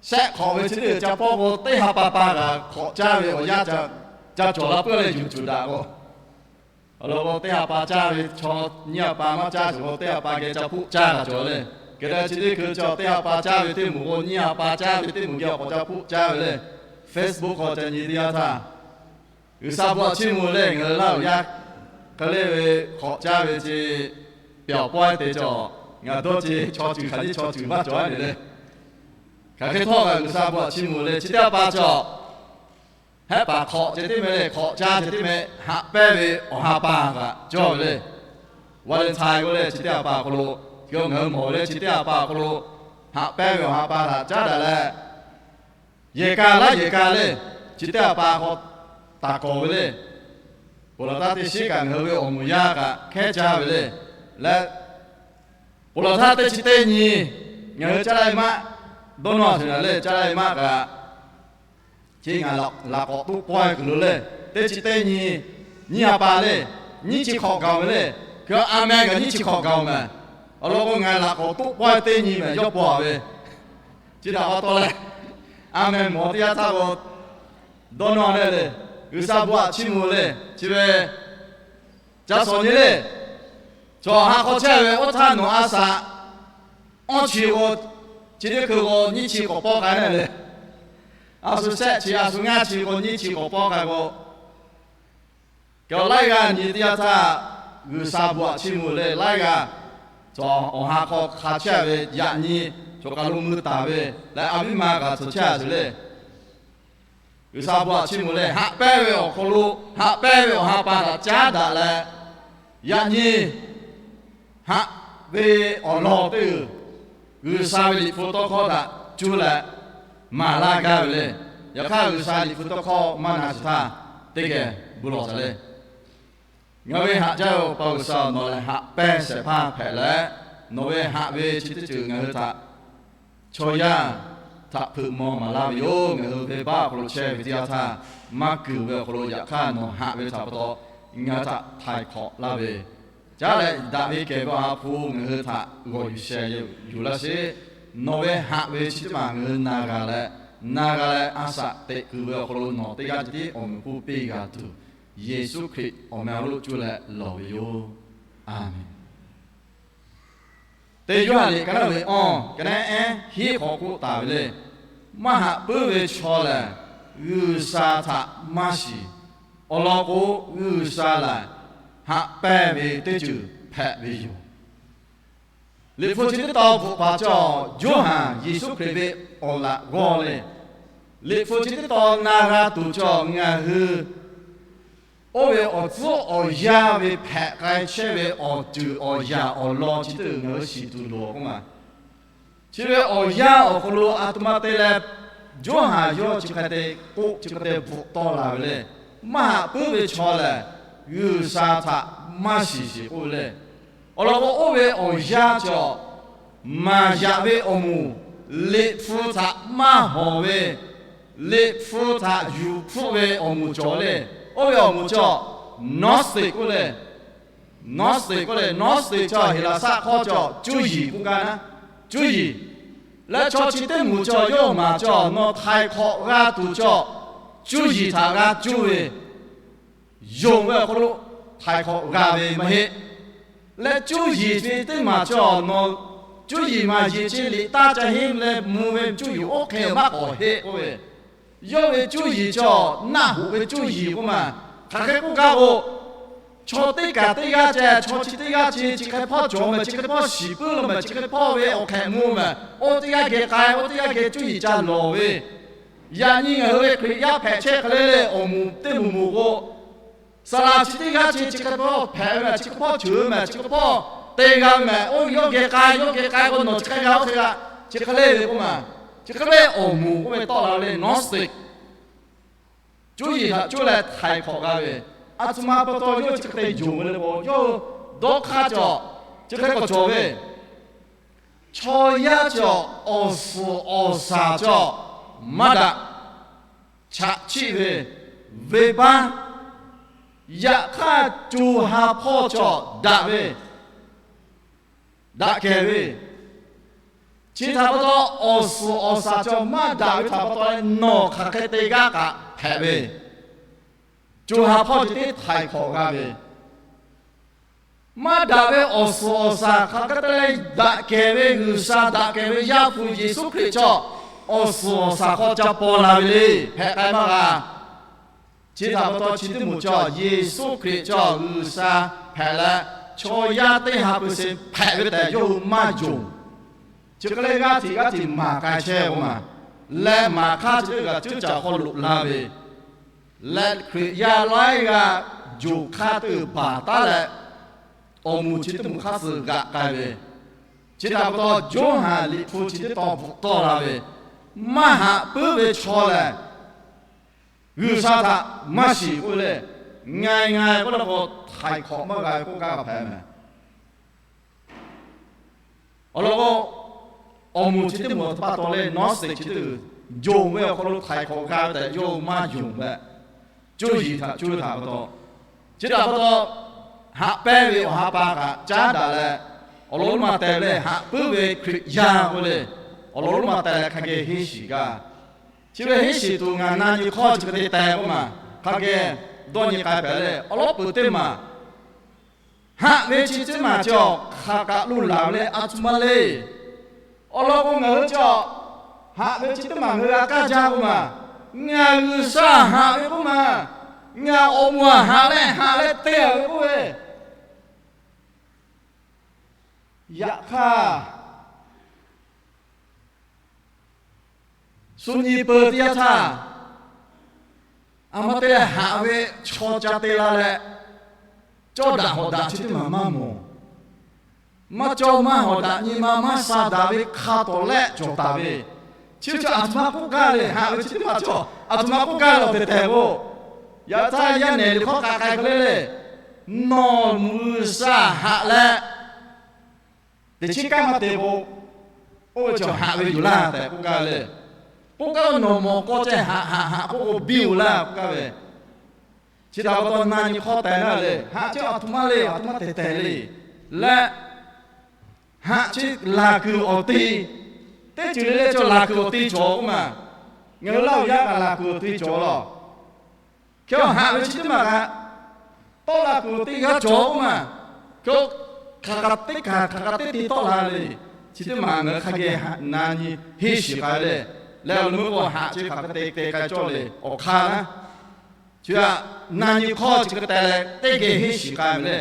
shehˆ hk'awꞈ ve chi teˇ ca pawˆ k'o, teˇ ha pa pa kaꞈ hk'awꞈ caˇ ve awˬ yanˇ ca cawˬ la puiˉ leh yuˬ cuˬ daꞈ k'o, awˬ lawn k'o teˇ ha pa caˇ ve chaw, nyiˇ ha pa maˇ caˇ sheˍ k'o, teˇ ha pa geh ca hpuˆ caˇ kaꞈ cawˬ le. Hk'e te chi teˇ hkui chaw teˇ ha pa caˇ ve teˇ moˍ k'o, nyiˇ ha pa caˇ ve teˇ moˍ geh awˬ k'awꞈ ca hpuˆ caˇ ve le. Facebook hk'aw ca nyi teˇ yanˇ htaˇ, G'uiˬsha bon htaꞈ chiˇ mvuh leh ngaˬ hui Laˇ huˍ yaˇ hk'e le ve hk'awꞈ caˇ ve chi, pyaoˬ pawehˇ te cawˬ, ngaˬ dawˇ ce chaw ceuˬ hk'aˬ nyiˇ chaw ceuˬ maˇ cawˬ a le le. Hk'aˬ hk'e htawˇ kaꞈ G'uiˬsha bon htaꞈ chiˇ mvuh le. Chi teˇ ha pa cawˬ, hehˆ paˍ hk'awꞈ ceh tiˉ meh le, hk'awꞈ caˇ ceh tiˉ meh, haꞈ pehnˇ ve awˬ ha pa kaꞈ cawˬ ve le. Valentine k'oˆ leh chi teˇ ha pa awˬ hk'aw lo, ngaˬ hui mawˬ leh chi teˇ ha pa awˬ hk'aw lo, haꞈ pehnˇ ve awˬ ha pa htaꞈ caˉ daꞈ leh, yehˬ ka laˇ yehˬ ka le, chi teˇ ha pa hk'aw taˍ kawˍ ve le. Ponˬ laˬ htaˇ teˇ shiˉ kaꞈ ngaˬ hui ve awˬ moˍ yaˇ kaꞈ hkehˉ caˇ ve le. Leh ponˬ laˬ htaˇ teˇ chi teˇ nyi ngaˬ hui caˇ laˇ ve maˆ, dawˇ nawˇ a shuˍ naˍ le, caˇ laˇ ve maˆ kaꞈ, chi ngaˬ laꞈ k'awꞈ toˆ pawehˇ kuiˬ lo le, teˇ chi teˇ nyi, nyiˇ ha pa le, nyiˇ chi hk'awꞈ gaˬ ve le. Hk'e a meh kaꞈ nyiˇ chi hk'awꞈ gaˬ meh. Awˬ lawn k'o ngaˬ laꞈ k'awꞈ toˆ pawehˇ teˇ nyi meh yawˇ paw ve. Chi htaꞈ pa taw leh, a meh mawˬ teˇ yanˇ htaˇ k'o, dawˇ nawˇ leh le, G'uiˬsha bon htaꞈ chiˇ mvuh le. Chi ve ca shawˍ nyi le, cawˬ ha hk'aw chehˇ ve oˇ htaˇ nawˬ a shaꞈ awˇ chi k'o, chi teˇ hkui k'o nyiˇ chi k'awꞈ pawˆ k'ai le. A shu shehˆ chi a shu ngaˇ chi k'o nyiˇ chi k'awꞈ pawˆ k'ai k'o, kehˬ laiˉ g'aˇ nyi teˇ yanˇ htaˇ, G'uiˬsha bon htaꞈ chiˇ mvuh le laiˉ g'aˇ, cawˬ awˬ ha hk'aw hk'a chehˇ ve yaꞈ nyi, cawˬ kaˬ lo mui taˍ ve, leh a viˉ ma kaꞈ tcuh chehˇ a sheˍ le. G'uiˬsha bon htaꞈ chiˇ mvuh leh haꞈ pehnˇ ve awˬ hk'aw lo, haꞈ pehnˇ ve awˬ ha pa htaꞈ caˉ daꞈ leh, yaꞈ nyi haꞈ ve awˬ lawn teˇ g'uiˬ, G'uiˬsha ve Liꞈ hpu tawˇ hkawˇ htaꞈ cuˇ leh maˍ laˇ gaˇ ve le. Yaꞈ hk'aˇ G'uiˬsha Liꞈ hpu tawˇ hkawˇ maˇ na shiˍ htaˇ, teˇ geh bon lawˬ taˍ le. Ngaˬ ve haꞈ jaˇ ve Awˬ pa G'uiˬsha, nawˬ lehˬ haꞈ pehnˇ shehˍ hpaˇ hpehꞈ leh, nawˬ ve haꞈ ve chi teˇ ceuˬ ngaˬ hui htaꞈ chaw yaˇ htaꞈ hpeuꞈ maw maˍ laˇ ve yoˬ. Ngaˬ hui venˇbaˆ awˬ hk'aw lo chehˇ ve teˇ yanˇ htaˇ, maˇ kuiˬ ve awˬ hk'aw lo yaꞈ hk'aˇ nawˬ haꞈ ve htaꞈ pa taw ngaˬ hui htaꞈ htaiˍ hk'awꞈ laˇ ve, caˉ leh daꞈ ve kehˬ ve Awˬ ha hpu ngaˬ hui htaꞈ g'awˬ yuˬ sheh yuˬ laˇ sheˍ. Nawˬ ve haꞈ ve chi teˇ maˬ ngaˬ hui na g'a leh, na g'a leh a shaꞈ teꞈ kuiˬ ve awˬ hk'aw lo nawˬ teˇ g'aˇ ceh tiˉ awˬ meꞈ awˬ hponˇ piˇ g'a tuˬ, Yeˍsuˆ Hkriꞈ awˬ meh awˬ hk'aw lo cuˇ leh lawˬ ve yoˬ. A menˍ. Teˇ Yoˇhanˬ liꞈ ka naˆ ve awˇ ka naˆ ehˉ hiˉ hk'aw k'oˆ taˍ ve le. Maˇ haꞈ puiˉ ve chaw lehˬ, G'uiˬsha htaꞈ maˇ shiˍ. Awˬ lawn k'o, G'uiˬsha lehˬ haꞈ pehnˇ ve teˇ ceuˬ hpehꞈ ve yoˬ. Liꞈ hpu chi teˇ tawn bvuhꞈ paˍ cawˬ Yoˇhanˬ Yeˍsuˆ Hkriꞈ ve awˬ laꞈ g'awˇ le. Liꞈ hpu chi teˇ tawn na g'a tuˬ cawˬ ngaˬ hui oˇ ve awˬ tcuhˉ awˬ yanˇ ve hpehꞈ k'ai chehˇ ve awˬ ceuˬ awˬ yaꞈ awˬ lawn chi teˇ g'uiˬ ngaˬ hui shiˍ tuˬ loˍ k'oˆ ma. Chi ve awˬ yanˇ awˬ hk'aw lo a htoꞈ ma te leh, Yoˇhanˬ yawˇ chi hk'e te k'oˆ, chi hk'e te bvuhꞈ tawˆ la ve le. Maˇ haꞈ puiˉ ve chaw lehˬ, G'uiˬsha htaꞈ maˇ shiˍ sheˍ k'oˆ ve le. Awˬ lawn k'o, oˇ ve awˬ yanˇ cawˬ maˍ yaꞈ ve awˬ moˍ, Liꞈ hpu htaꞈ maˇ hawˍ ve, Liꞈ hpu htaꞈ yuˬ hpfuhˆ ve awˬ moˍ cawˬ le. Oˇ ve awˬ moˍ cawˬ Gnostic k'oˆ le. Gnostic k'oˆ le, Gnostic cawˬ Heˍlaˍsaˆ hkawˇ cawˬ cuˇ yiˍ k'oˆ gaˇ naˉ, cuˇ yiˍ. Leh chaw chi teˇ moˍ cawˬ yawˇ maˍ cawˬ nawˬ htaiˍ hk'awꞈ g'a tuˬ cawˬ, cuˇ yiˍ htaꞈ g'a cuˇ ve, yonˍ ve awˬ hk'aw lo htaiˍ hk'awꞈ g'a ve maˇ heˆ. Leh cuˇ yiˍ ve teˇ maˬ cawˬ nawˬ, cuˇ yiˍ maˬ yeˬ ce liꞈ taˇ ca henˇ leh mvuh ve cuˇ yiˍ oˇ hk'e maˇ k'awꞈ heˆ k'oˆ ve, yawˇ ve cuˇ yiˍ cawˬ naˆ hoꞈ ve cuˇ yiˍ k'oˆ ma. Hk'aˬ hk'e k'oˆ gaˇ k'o, Chaw teˇ kaˬ teˇ g'aˇ ceh, chaw chi teˇ g'aˇ chi, chi hk'e hpawˇ cawˬ mehˍ, chi hk'e hpawˇ shiˍ puiˉ lo mehˍ, chi hk'e hpawˇ ve awˬ hk'ehꞈ mvuh mehˍ, oˇ teˇ g'aˇ geh k'ai, oˇ teˇ g'aˇ geh cuˇ yiˍ ca lawˬ ve, yaꞈ nyi ngaˬ hui ve Hkriꞈ yaˇ hpehꞈ chehˇ hk'e le le, awˬ moˍ teˇ moˍ moˍ k'o, saˍ laꞈ chi teˇ g'aˇ chi, chi hk'e hpawˇ hpehꞈ ve mehˍ, chi hk'e hpawˇ ceuˬ mehˍ, chi hk'e hpawˇ te g'a ve mehˍ, oˇ yawˇ geh k'ai, yawˇ geh k'ai k'o nawˬ chi hk'e g'a, oˇ hk'e g'a, chi hk'e le ve k'oˆ ma. Chi hk'e le awˬ moˍ k'oˆ ve tawˆ la ve le, Gnostic, cuˇ yiˍ htaꞈ cuˇ leh htaiˍ hk'awꞈ g'a ve, a htoꞈ ma pa taw yawˇ chi hk'e te yonˍ ve le k'o, yawˇ hui dawˇ hk'aˇ cawˬ, chi hk'e k'awꞈ cawˬ ve, chaw yaˇ cawˬ awˬ suhˍ awˬ shaˍ cawˬ maˇ daꞈ, chaꞈ chiˆ ve, venˇ baˆ, yaꞈ hk'aˇ co ha hpawˇ cawˬ daꞈ ve, daꞈ kehˬ ve, chi htaꞈ pa taw awˬ suhˍ awˬ shaˍ cawˬ maˇ daꞈ ve htaꞈ pa taw leh nawˬ hk'aˬ hk'e te gaˇ kaꞈ hpehꞈ ve, co ha hpawˇ ceh tiˉ htaiˍ hk'awꞈ g'a ve, maˇ daꞈ ve awˬ suhˍ awˬ shaˍ hk'aˬ hk'e te leh daꞈ kehˬ ve G'uiˬsha, daꞈ kehˬ ve Yaˇ hpu Yeˍsuˆ Hkriꞈ cawˬ awˬ suhˍ awˬ shaˍ hk'aw ca paw la ve le, hpehꞈ k'ai maˇ g'a. Chi htaꞈ pa taw chi teˇ moˍ cawˬ Yeˍsuˆ Hkriꞈ cawˬ G'uiˬsha hpehꞈ leh, chaw yaˇ teˇ ha peu se hpehꞈ ve tehꞈ yawˇ hui maˇ yonˍ. Chi hk'e leh g'aˇ hteꞈ g'aˇ hteꞈ maˍ k'ai chehˇ k'o maˬ, leh maˍ hk'aˇ chi teˇ g'aˇ cuˉ caˬ hk'aw loꞈ la ve, leh Hkriꞈ yaˇ laiˉ g'aˇ yonˍ hk'aˇ teˇ baˬ taˉ leh, awˬ moˍ chi teˇ moˍ hk'aˇ suh g'aꞈ k'ai ve, chi htaꞈ pa taw Yoˇhanˬ liꞈ hpu chi teˇ tawn bvuhꞈ tawˆ la ve, maˇ haꞈ puiˉ ve chaw lehˬ, G'uiˬsha htaꞈ maˇ shiˍ k'oˆ ve le. Nga nga k'oˆ la k'o, htaiˍ hk'awꞈ maˇ g'a ve k'oˆ gaˇ hpehꞈ mehˍ. Awˬ lawn k'o, awˬ moˍ chi teˇ moˍ pa taw leh Gnostic chi teˇ yonˍ ve awˬ hk'aw lo htaiˍ hk'awꞈ g'a ve tehꞈ yawˇ maˇ yonˍ leh, cuˇ yiˍ htaꞈ cuˇ ve htaꞈ pa taw, chi htaꞈ pa taw, haꞈ pehnˇ ve awˬ ha pa kaꞈ caˉ daꞈ leh, awˬ lawn lonˉ ma teh leh haꞈ puiˉ ve Hkriꞈ yaˇ k'oˆ le, awˬ lawn lonˉ ma teh leh hk'a geh henˇ shiˍ gaˇ. Chi ve henˇ shiˍ tuˬ ngaˬ na nyi hk'awˇ chi hk'e te teh k'oˆ maˬ, hk'a geh dawˇ nyi k'ai pehˍ leh, awˬ lawn peuˬ teˇ maˬ haꞈ ve chi teˇ maˬ cawˬ hk'aˬ kaꞈ lo laˬ ve le, a htoꞈ ma le. Awˬ lawn k'o, ngaˬ hui cawˬ haꞈ ve chi teˇ maˬ ngaˬ hui g'a kaˇ jaˇ k'oˆ maˬ, ngaˬ G'uiˬsha haꞈ ve k'oˆ maˬ, ngaˬ awˬ moˍ haꞈ leh haꞈ leh te ve k'oˆ ve, yaꞈ hk'aˇ, shu nyi peu teˇ yanˇ htaˇ, a ma te leh haꞈ ve chaw ca te la leh, cawˇ daꞈ hawꞈ daꞈ chi teˇ maˬ maˇ mawˬ. Maˇ cawˇ maˇ hawꞈ daꞈ, nyi ma maˇ sha daꞈ ve hk'a tawˍ lehˆ cawˬ taˍ ve, chi ve chaw a htoꞈ ma k'oˆ gaˇ le. Haꞈ ve chi teˇ maˬ cawˬ a htoꞈ ma k'oˆ gaˇ le awˬ tehˬ tehˬ k'o, yaꞈ htaˇ yaˇ nehˬ liꞈ hk'aw k'ai k'ai k'o le le, nawˬ G'uiˬsha haꞈ leh teꞈ chiˉ kanˉ maˇ te k'o, oˇ ve cawˬ haꞈ ve yoˬ laˇ tehꞈ k'oˆ gaˇ le. K'oˆ gaˇ nawˬ mawˬ k'aw ceh haꞈ haꞈ haꞈ k'oˆ k'o biˇ-oˬ laˇ k'oˆ gaˇ ve, chi htaꞈ pa taw na nyi hk'awˇ teh gaˇ le. Haꞈ chi a htoꞈ ma le, a htoꞈ ma tehˬ tehˬ le. Leh haꞈ chi laˬ kuiˬ awˬ te, teˇ ceuˬ le le cawˬ laˬ kuiˬ awˬ te cawˬ k'oˆ maˬ. Ngaˬ hui Laˇ huˍ yaˇ kaꞈ laˬ kuiˬ awˬ te cawˬ lawˬ. Hk'e haꞈ ve chi teˇ maˬ kaꞈ, tawˆ la kuiˬ awˬ te g'a cawˬ k'oˆ maˬ. Hk'e hk'aˬ kaꞈ teˇ kaˬ hk'aˬ kaꞈ teˇ te tawˆ la le. Chi teˇ maˬ ngaˬ hui hk'a geh na nyi henˇ shiˍ k'ai le. Leh awˬ lawn k'o, haꞈ chi hk'aˬ hk'e te te k'ai cawˇ le awˬ hk'aˇ naˉ, chi aꞈ na nyi hk'awˇ chi hk'e te leh teˇ geh henˇ shiˍ k'ai mehˍ le.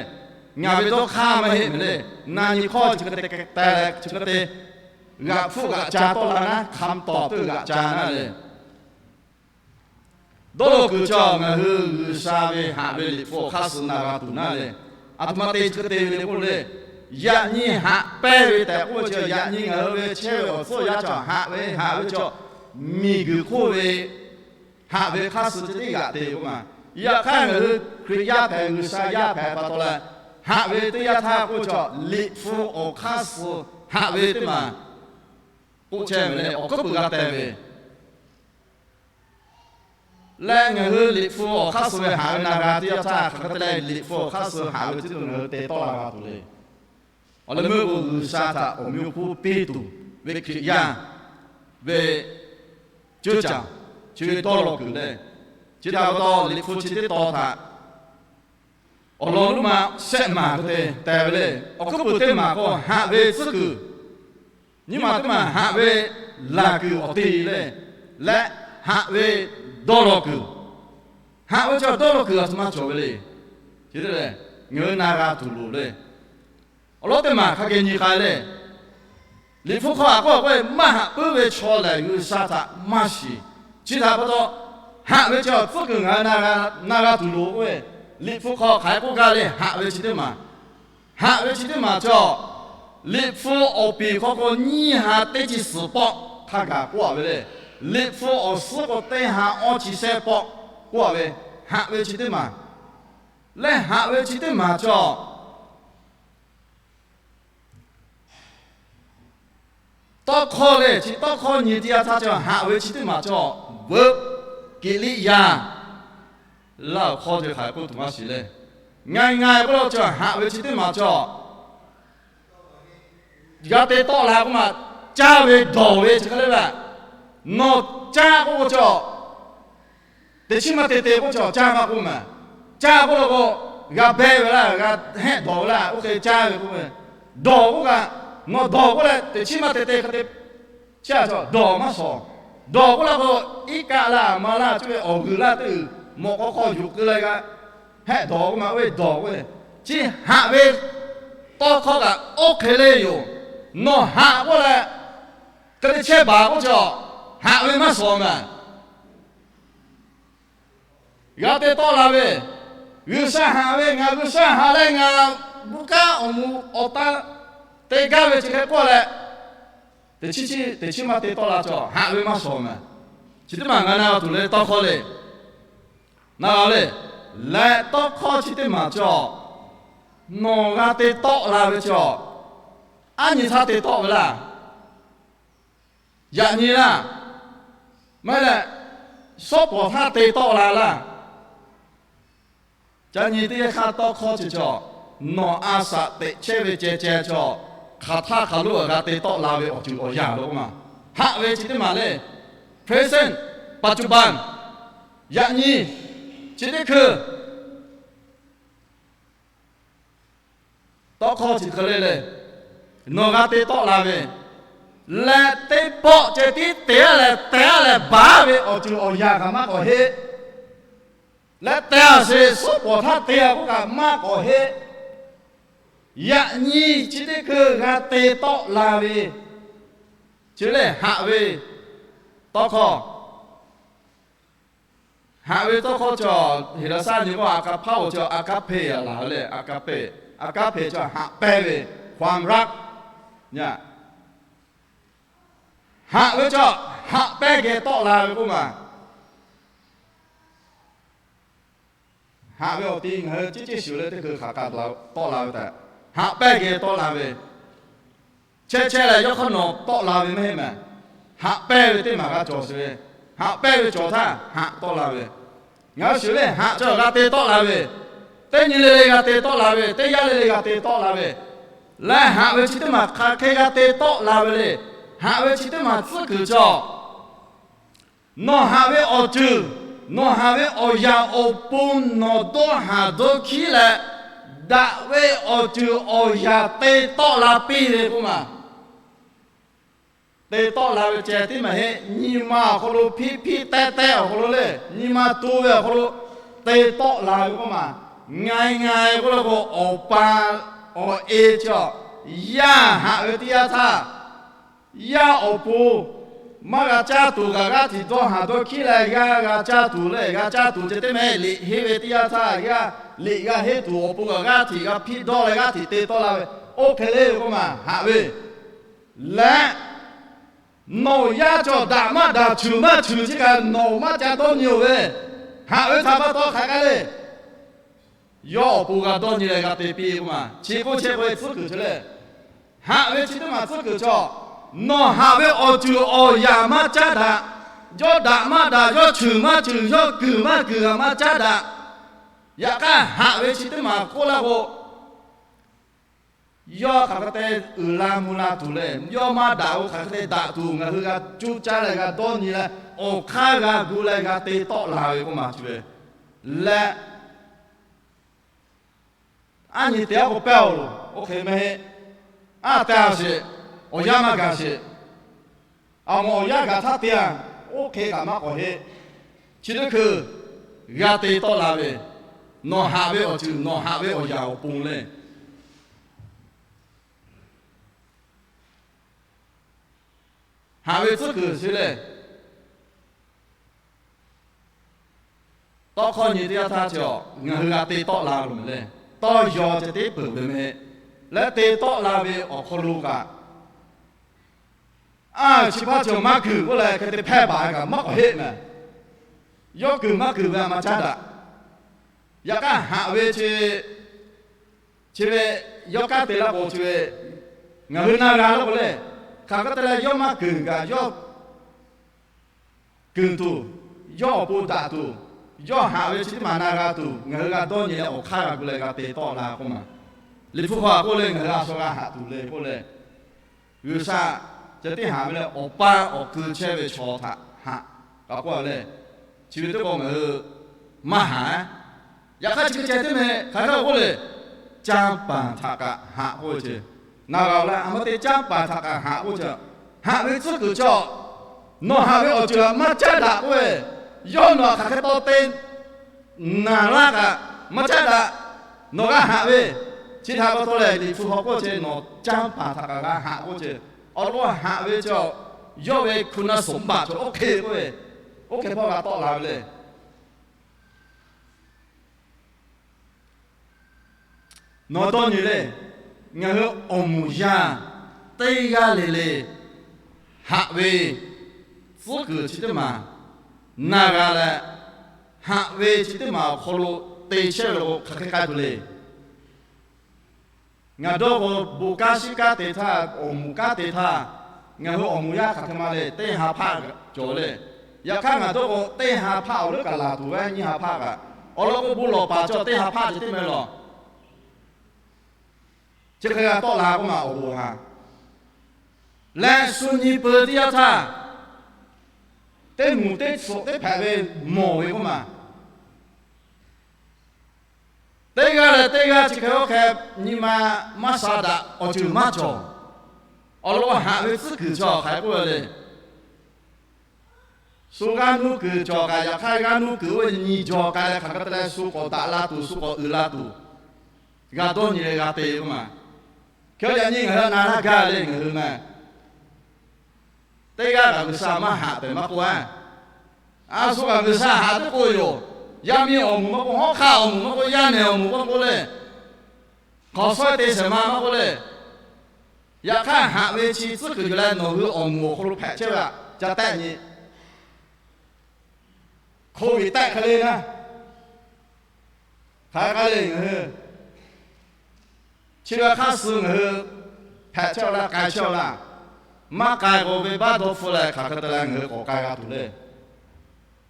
Ngaˬ ve dawˇ hk'aˇ maˇ heˆ mehˍ le. Na nyi hk'awˇ chi hk'e te leh chi hk'e te g'aꞈ hpfuhˆ g'aꞈ ca tawˆ la naˉ, คำตอบ teˇ g'aꞈ ca naˉ le. Dawˇ law kuiˬ cawˬ ngaˬ hui G'uiˬsha ve haꞈ ve Liꞈ hpu awˬ hk'aˇ suh na g'a tuˬ naˉ le. A htoꞈ ma te chi hk'e te ve le k'oˆ le, yaꞈ nyi haꞈ pehnˇ ve tehꞈ k'oˆ ve chi, yaꞈ nyi ngaˬ hui ve chehˇ ve awˬ tcuhˇ yaˇ cawˬ haꞈ ve haꞈ ve cawˬ, miˬguiˬ hk'oˆ ve haꞈ ve hk'aˇ suh ceh tiˉ g'aꞈ te k'oˆ maˬ. Yaꞈ hk'aˇ ngaˬ hui Hkriꞈ yaˇ hpehꞈ, G'uiˬsha yaˇ hpehꞈ pa taw leh, haꞈ ve teˇ yanˇ htaˇ k'oˆ cawˬ Liꞈ hpu awˬ hk'aˇ suh haꞈ ve teˇ maˬ k'oˆ chehˇ ve le. Awˬ hkuiˉ puiˍ g'a teh ve leh, ngaˬ hui Liꞈ hpu awˬ hk'aˇ suh ve haꞈ ve na g'a teˇ yanˇ htaˇ, hk'aˬ hk'e te leh Liꞈ hpu awˬ hk'aˇ suh haꞈ ve chi tuˬ ngaˬ hui te tawˆ la g'a tuˬ le. Awˬ leh meuˇ k'o, G'uiˬsha htaꞈ awˬ meh awˬ hponˇ piˇ tuˬ ve Hkriꞈ yaˇ ve ceuˇ caˬ chi ve dawˇ law kuiˬ le. Chi htaꞈ pa taw, Liꞈ hpu chi teˇ tawn htaꞈ awˬ lawn lonˉ ma shehˆ maˬ hk'e te teh ve le. Awˬ hkuiˉ puiˍ teˇ maˬ k'o, haꞈ ve tcuhˉ kuiˬ, nyiˇ maˬ teˇ maˬ haꞈ ve laˬ kuiˬ awˬ te le, leh haꞈ ve dawˇ law kuiˬ. Haꞈ ve chi dawˇ law kuiˬ a htoꞈ ma cawˬ ve le. Chi te leh, Ngaˬ hui na g'a tuˬ loˍ le. Awˬ lawn teˇ maˬ hk'a geh nyi k'ai le. Liꞈ hpu hk'aw a k'oˆ k'o, maˇ haꞈ puiˉ ve chaw lehˬ G'uiˬsha htaꞈ maˇ shiˍ. Chi htaꞈ pa taw, haꞈ ve chi awˬ tcuhˉ kuiˬ ngaˬ hui na g'a tuˬ loˍ k'oˆ ve, Liꞈ hpu hk'aw hk'aˬ hk'e k'oˆ gaˇ le. Haꞈ ve chi teˇ maˬ, haꞈ ve chi teˇ maˬ cawˬ, Liꞈ hpu awˬ piˍ hk'aw k'o nyiˇ ha teˇ chi suhˍ pawˆ hk'a gaˬ k'oˆ a ve le. Liꞈ hpu awˬ suhˉ k'o teˇ ha awˇ chi shehˆ pawˆ k'oˆ a ve, haꞈ ve chi teˇ maˬ leh, haꞈ ve chi teˇ maˬ cawˬ, tawˇ hkawˇ le. Chi tawˇ hkawˇ nyi teˇ yanˇ htaˇ cawˬ, haꞈ ve chi teˇ maˬ cawˬ, veuꞈ, kiꞈ liˆ yaˇ, laˇ awˬ hk'aw te hk'aˬ k'oˆ tuˬ maˇ shiˍ le. Ngaˬ ngaˬ k'oˆ lo cawˬ, haꞈ ve chi teˇ maˬ cawˬ, g'a te tawˆ la k'oˆ ma, caˇ ve dawˬ ve chi hk'e le ve. Nawˬ caˇ k'oˆ k'o cawˬ, teꞈ chiˉ maˇ te te k'oˆ cawˬ, caˇ maˇ k'oˆ ma. Caˇ k'oˆ la k'o, g'a beh ve laˇ, g'a hehˆ dawˬ ve laˇ, oˇ hk'e caˇ ve k'oˆ ve. Dawˬ k'oˆ kaꞈ, nawˬ dawˬ k'oˆ leh teꞈ chiˉ maˇ te te hk'e te, chi a cawˬ dawˬ maˇ shawˍ. Dawˬ k'oˆ la k'o, iˉ kaˆ laˇ ma laˇ cuˇ ve awˬ g'uiˬ laˇ teˇ g'uiˬ mawꞈ k'aw hk'aw yuˬ keu leh g'a hehˆ dawˬ k'oˆ ma, oˇ ve dawˬ k'oˆ ve. Chi haꞈ ve tawˇ hkawˇ kaꞈ oˇ hk'e le yoˬ. Nawˬ haꞈ k'oˆ leh, hk'e te chehˇ baˬ k'oˆ cawˬ, haꞈ ve maˇ shawˍ ma. G'a te tawˆ la ve, G'uiˬsha haꞈ ve, ngaˬ G'uiˬsha haꞈ leh ngaˬ bon kanˉ awˬ moˍ awˬ tan te gaˇ ve chi hk'e k'oˆ leh, teꞈ chiˉ maˇ te tawˆ la cawˬ, haꞈ ve maˇ shawˍ ma. Chi teˇ maˬ ngaˬ na tuˬ le tawˇ hkawˇ le. Na g'a le, leh tawˇ hkawˇ chi teˇ maˬ cawˬ, nawˬ g'a te tawˆ la ve cawˬ, aˉ nyi htaˇ te tawˆ ve laˇ. Yaꞈ nyi laˇ. Maˇ heˆ leh, shawˉ pawˍ htaˇ te tawˆ la laˇ. Ca nyi teˇ g'aˇ hk'aˇ tawˇ hkawˇ chi cawˬ, nawˬ a shaꞈ teꞈ chehˇ ve ceh ceh cawˬ, hk'aˬ htaˇ hk'aˬ lo g'a te tawˆ la ve awˬ ceuˬ awˬ yanˇ lo k'oˆ ma. Haꞈ ve chi teˇ maˬ le, present, ปัจจุบัน, yaꞈ nyi, chi teˇ hkui. Tawˇ hkawˇ chi hk'e le le, nawˬ g'a te tawˆ la ve, leh teˇ pawˆ ceh tiˉ te a leh te a leh baˬ ve awˬ ceuˬ awˬ yanˇ kaꞈ maˇ k'awꞈ heˆ. Leh te a sheˍ, shawˉ pawˍ htaˇ te a k'oˆ kaꞈ maˇ k'awꞈ heˆ. Yaꞈ nyi chi teˇ hkui g'a te tawˆ la ve, chi lehˬ haꞈ ve tawˇ hkawˇ. Haꞈ ve tawˇ hkawˇ cawˬ, Heˍlaˍsaˆ nyi k'o agape cawˬ, agape a laˬ ve le, agape, agape cawˬ haꞈ pehnˇ ve, ความรัก nya. Haꞈ ve cawˬ, haꞈ pehnˇ geh tawˆ la ve k'oˆ ma. Haꞈ ve awˬ ti ngaˬ hui ciˉ ciˉ shuˍ leh teˇ hkui hk'aˬ hk'aˬ tawˆ la ve tehꞈ, haꞈ pehnˇ geh tawˆ la ve, chehˇ chehˇ leh yawˇ hk'aˇ nawˬ tawˆ la ve maˇ heˆ mehˍ. Haꞈ pehnˇ ve teˇ maˬ g'a cawˬ sheˍ ve, haꞈ pehnˇ ve cawˬ htaˇ haꞈ tawˆ la ve. Ngaˬ hui shuˍ leh haꞈ cawˬ g'a te tawˆ la ve, teˇ nyi le le g'a te tawˆ la ve, teˇ yanˇ le le g'a te tawˆ la ve, leh haꞈ ve chi teˇ maˬ hk'aˬ hk'e g'a te tawˆ la ve le. Haꞈ ve chi teˇ maˬ tcuhˉ kuiˬ cawˬ. Nawˬ haꞈ ve awˬ ceuˬ, nawˬ haꞈ ve awˬ yanˇ awˬ pon nawˬ dawˇ haˍ dawˇ hkiˉ leh, daꞈ ve awˬ ceuˬ awˬ yanˇ te tawˆ la piˇ ve k'oˆ ma. Te tawˆ la ve ceh tiˉ maˇ heˆ, nyi ma awˬ hk'aw lo hpiˇ hpiˇ teh teh awˬ hk'aw lo le, nyi ma tu ve awˬ hk'aw lo te tawˆ la ve k'oˆ ma. Ngaˬ e ngaˬ e k'oˆ la k'o, awˬ pa awˬ e cawˬ, yaˇ haꞈ ve teˇ yanˇ htaˇ, yaˇ awˬ pon maˇ g'a caˇ tuˬ kaꞈ g'aˇ hteꞈ dawˇ haˍ dawˇ hkiˉ leh g'aˇ g'a caˇ tuˬ le, g'a caˇ tuˬ ceh tiˉ maˇ heˆ. Liꞈ henˇ ve teˇ yanˇ htaˇ g'aˇ, liꞈ g'a henˇ tuˬ awˬ pon kaꞈ g'aˇ hteꞈ g'a hpiˇ dawˇ leh g'aˇ hteꞈ te tawˆ la ve, oˇ hk'e le ve k'oˆ ma. Haꞈ ve leh, nawˬ yaˇ cawˬ daꞈ maˇ daꞈ, cuˬ maˇ cuˬ chi kaꞈ nawˬ maˇ ca dawˇ nyi-oˬ ve, haꞈ ve htaꞈ pa taw hk'aˬ hk'e le. Yawˇ awˬ pon g'a dawˇ nyi leh g'a te piˇ k'oˆ ma. Chi k'oˆ chehˇ k'o e tcuhˉ kuiˬ cawˬ le. Haꞈ ve chi teˇ maˬ tcuhˉ kuiˬ cawˬ. Nawˬ haꞈ ve awˬ ceuˬ awˬ yanˇ maˇ caˉ daꞈ. Yawˇ daꞈ maˇ daꞈ, yawˇ cuˬ maˇ cuˬ, yawˇ kuiˬ maˇ kuiˬ maˇ caˉ daꞈ. Yaꞈ hk'aˇ haꞈ ve chi teˇ maˬ k'oˆ laˇ k'o, yawˇ hk'aˬ hk'e te uiˍ la mvuh la tuˬ leh, yawˇ maˇ daꞈ-o hk'aˬ hk'e te daꞈ tuˬ ngaˬ hui g'a cuˇ caˇ leh g'a dawˇ nyi leh, awˬ hk'aˇ g'a gu leh g'a te tawˆ la ve k'oˆ ma chi ve leh, aˉ nyi te aˉ k'o pehˇ-oˬ loˬ, oˇ hk'e maˇ heˆ. Aˉ te a sheˍ, awˬ yanˇ maˇ gaˬ sheˍ. Awˬ mawˬ awˬ yanˇ gaˬ htaˇ te a, oˇ hk'e kaꞈ maˇ k'awꞈ heˆ. Chi teˇ hkui g'a te tawˆ la ve, Nawˬ haꞈ ve awˬ ceuˬ, nawˬ haꞈ ve awˬ yanˍ awˬ pon lehˬ, haꞈ ve tcuhˉ kuiˬ chi lehˬ, tawˇ hkawˇ nyi teˇ yanˇ htaˇ chi a, ngaˬ hui g'a te tawˆ la loˬ mehˍ lehˬ, tawˇ yaw ceh teˉ peuˬ ve mehˍ leh te tawˆ la ve awˬ hk'aw lo kaꞈ, a, chi hpaˇ chi maˇ kuiˬ k'oˆ leh hk'e te hpehˇ baˬ kaꞈ maˇ k'awꞈ heˆ mehˍ. Yawˇ kuiˬ maˇ kuiˬ ve a maˇ caˉ daꞈ. Yaꞈ hk'aˇ haꞈ ve chi, chi ve yawˇ kanˉ te laˇ k'o chi ve, ngaˬ hui na g'a laˇ k'o lehˬ, hk'aˬ hk'e te leh yawˇ maˇ kuiˬ kaꞈ yawˇ kuiˬ tuˬ, yawˇ awˬ pon daꞈ tuˬ, yawˇ haꞈ ve chi teˇ maˬ na g'a tuˬ, ngaˬ hui g'a dawˇ nyi leh awˬ hk'aˇ g'a gu leh g'a te tawˆ la k'oˆ ma. Liꞈ hpu hk'aw k'oˆ le, ngaˬ hui a shu g'a haꞈ tuˬ le k'oˆ le. G'uiˬsha ceh teˇ haꞈ ve leh awˬ paˇ awˬ kui chehˇ ve chaw htaꞈ haꞈ k'oˆ leh, chi ve teˇ k'o ngaˬ hui maˇ haꞈ. Yaꞈ hk'aˇ chi hk'e ceh teˇ meh hk'aˬ hk'e k'oˆ le, canˇ paˍ htaꞈ kaꞈ haꞈ k'oˆ ve ce. Na g'a-oˬ leh a ma te canˇ paˍ htaꞈ kaꞈ haꞈ k'oˆ ce. Haꞈ ve tcuhˉ kuiˬ chaw, nawˬ haꞈ ve awˬ ceuˬ maˇ caˉ daꞈ k'oˆ ve, yawˇ nawˬ hk'aˬ hk'e taw te naˬ laˇ kaꞈ maˇ caˉ daꞈ. Nawˬ g'a haꞈ ve, chi htaꞈ pa taw lehˬ Liꞈ hpu hk'aw k'oˆ ce, nawˬ canˇ paˍ htaꞈ kaꞈ g'a haꞈ k'oˆ ce. Awˬ lawn haꞈ ve chaw, yawˇ ve hku naˇ suhˍ baˬ chaw oˇ hk'e k'oˆ ve, oˇ hk'e hpawˇ g'a tawˆ la ve le. Nawˬ dawˇ nyi le, ngaˬ hui awˬ moˍ yaˇ teˇ g'aˇ le le haꞈ ve tcuhˉ kuiˬ chi teˇ maˬ na g'a leh, haꞈ ve chi teˇ maˬ awˬ hk'aw lo te chehˇ ve lo hk'aˬ hk'e k'ai tuˬ le. Ngaˬ dawˇ k'o, bon kanˉ shiˉ kanˉ te htaˇ, awˬ moˍ kanˉ te htaˇ, ngaˬ hui awˬ moˍ yaˇ hk'aˬ hk'e ma le, teˇ ha hpaˆ cawˬ le. Yaꞈ hk'aˇ ngaˬ dawˇ k'o, teˇ ha hpaˆ awˬ leuˉ kaꞈ laˬ tuˬ ve nyiˇ ha hpaˆ kaꞈ, awˬ lawn k'o bon lawˬ paˍ cawˬ teˇ ha hpaˆ ceh teˇ meh lawˬ. Chi hk'e g'a tawˆ la k'oˆ ma awˬ bon ha. Leh shu nyi peu teˇ yanˇ htaˇ, teˇ moˍ teˇ tsuhꞈ teˇ hpehꞈ ve mawˬ ve k'oˆ ma. Teˇ g'aˇ leh teˇ g'aˇ chi hk'e oˇ hk'e nyi ma maˇ sha daꞈ awˬ ceuˬ maˇ cawˬ. Awˬ lawn haꞈ ve tcuhˉ kuiˬ chaw hk'aˬ hk'e k'oˆ ve le. Shu g'aˇ nuˇ kuiˬ cawˬ kaꞈ, yaꞈ hk'aˇ g'aˇ nuˇ kuiˬ oˇ ve nyi jaw k'ai leh hk'aˬ hk'e te leh shu k'awꞈ daꞈ la tuˬ, shu k'awꞈ uiˍ la tuˬ, g'a dawˇ nyi leh g'a te ve k'oˆ ma. Hk'e yaꞈ nyi ngaˬ hui na laˇ gaˇ le ngaˬ hui na. Teˇ g'aˇ kaꞈ G'uiˬsha maˇ haꞈ tehꞈ maˇ k'oˆ a. A shu kaꞈ G'uiˬsha haꞈ teˇ k'oˆ yoˬ. Yaˇ miˇ awˬ moˍ maˇ k'oˆ, hawˉ hk'aˇ awˬ moˍ maˇ k'oˆ, yaˇ nehˬ awˬ moˍ maˇ k'oˆ le, hk'awꞈ shawehˇ te shehˍ ma maˇ k'oˆ le, yaꞈ hk'aˇ haꞈ ve chi tcuhˉ kuiˬ yuˬ leh nawˬ hui awˬ moˍ awˬ hk'aw lo hpehꞈ chehˇ ve aꞈ ca tehˆ nyi. Hk'oˆ ve tehˆ hk'e le naˇ, hk'aˬ hk'e le ngaˬ hui chi g'a hk'aˇ suh ngaˬ hui hpehꞈ chehˇ-oˆ laˇ, k'ai chehˇ-oˆ laˇ. Maˇ k'ai k'o venˇbaˆ dawˇ hpfuhˆ leh hk'aˬ hk'e te leh ngaˬ hui k'awꞈ k'ai g'a tuˬ le.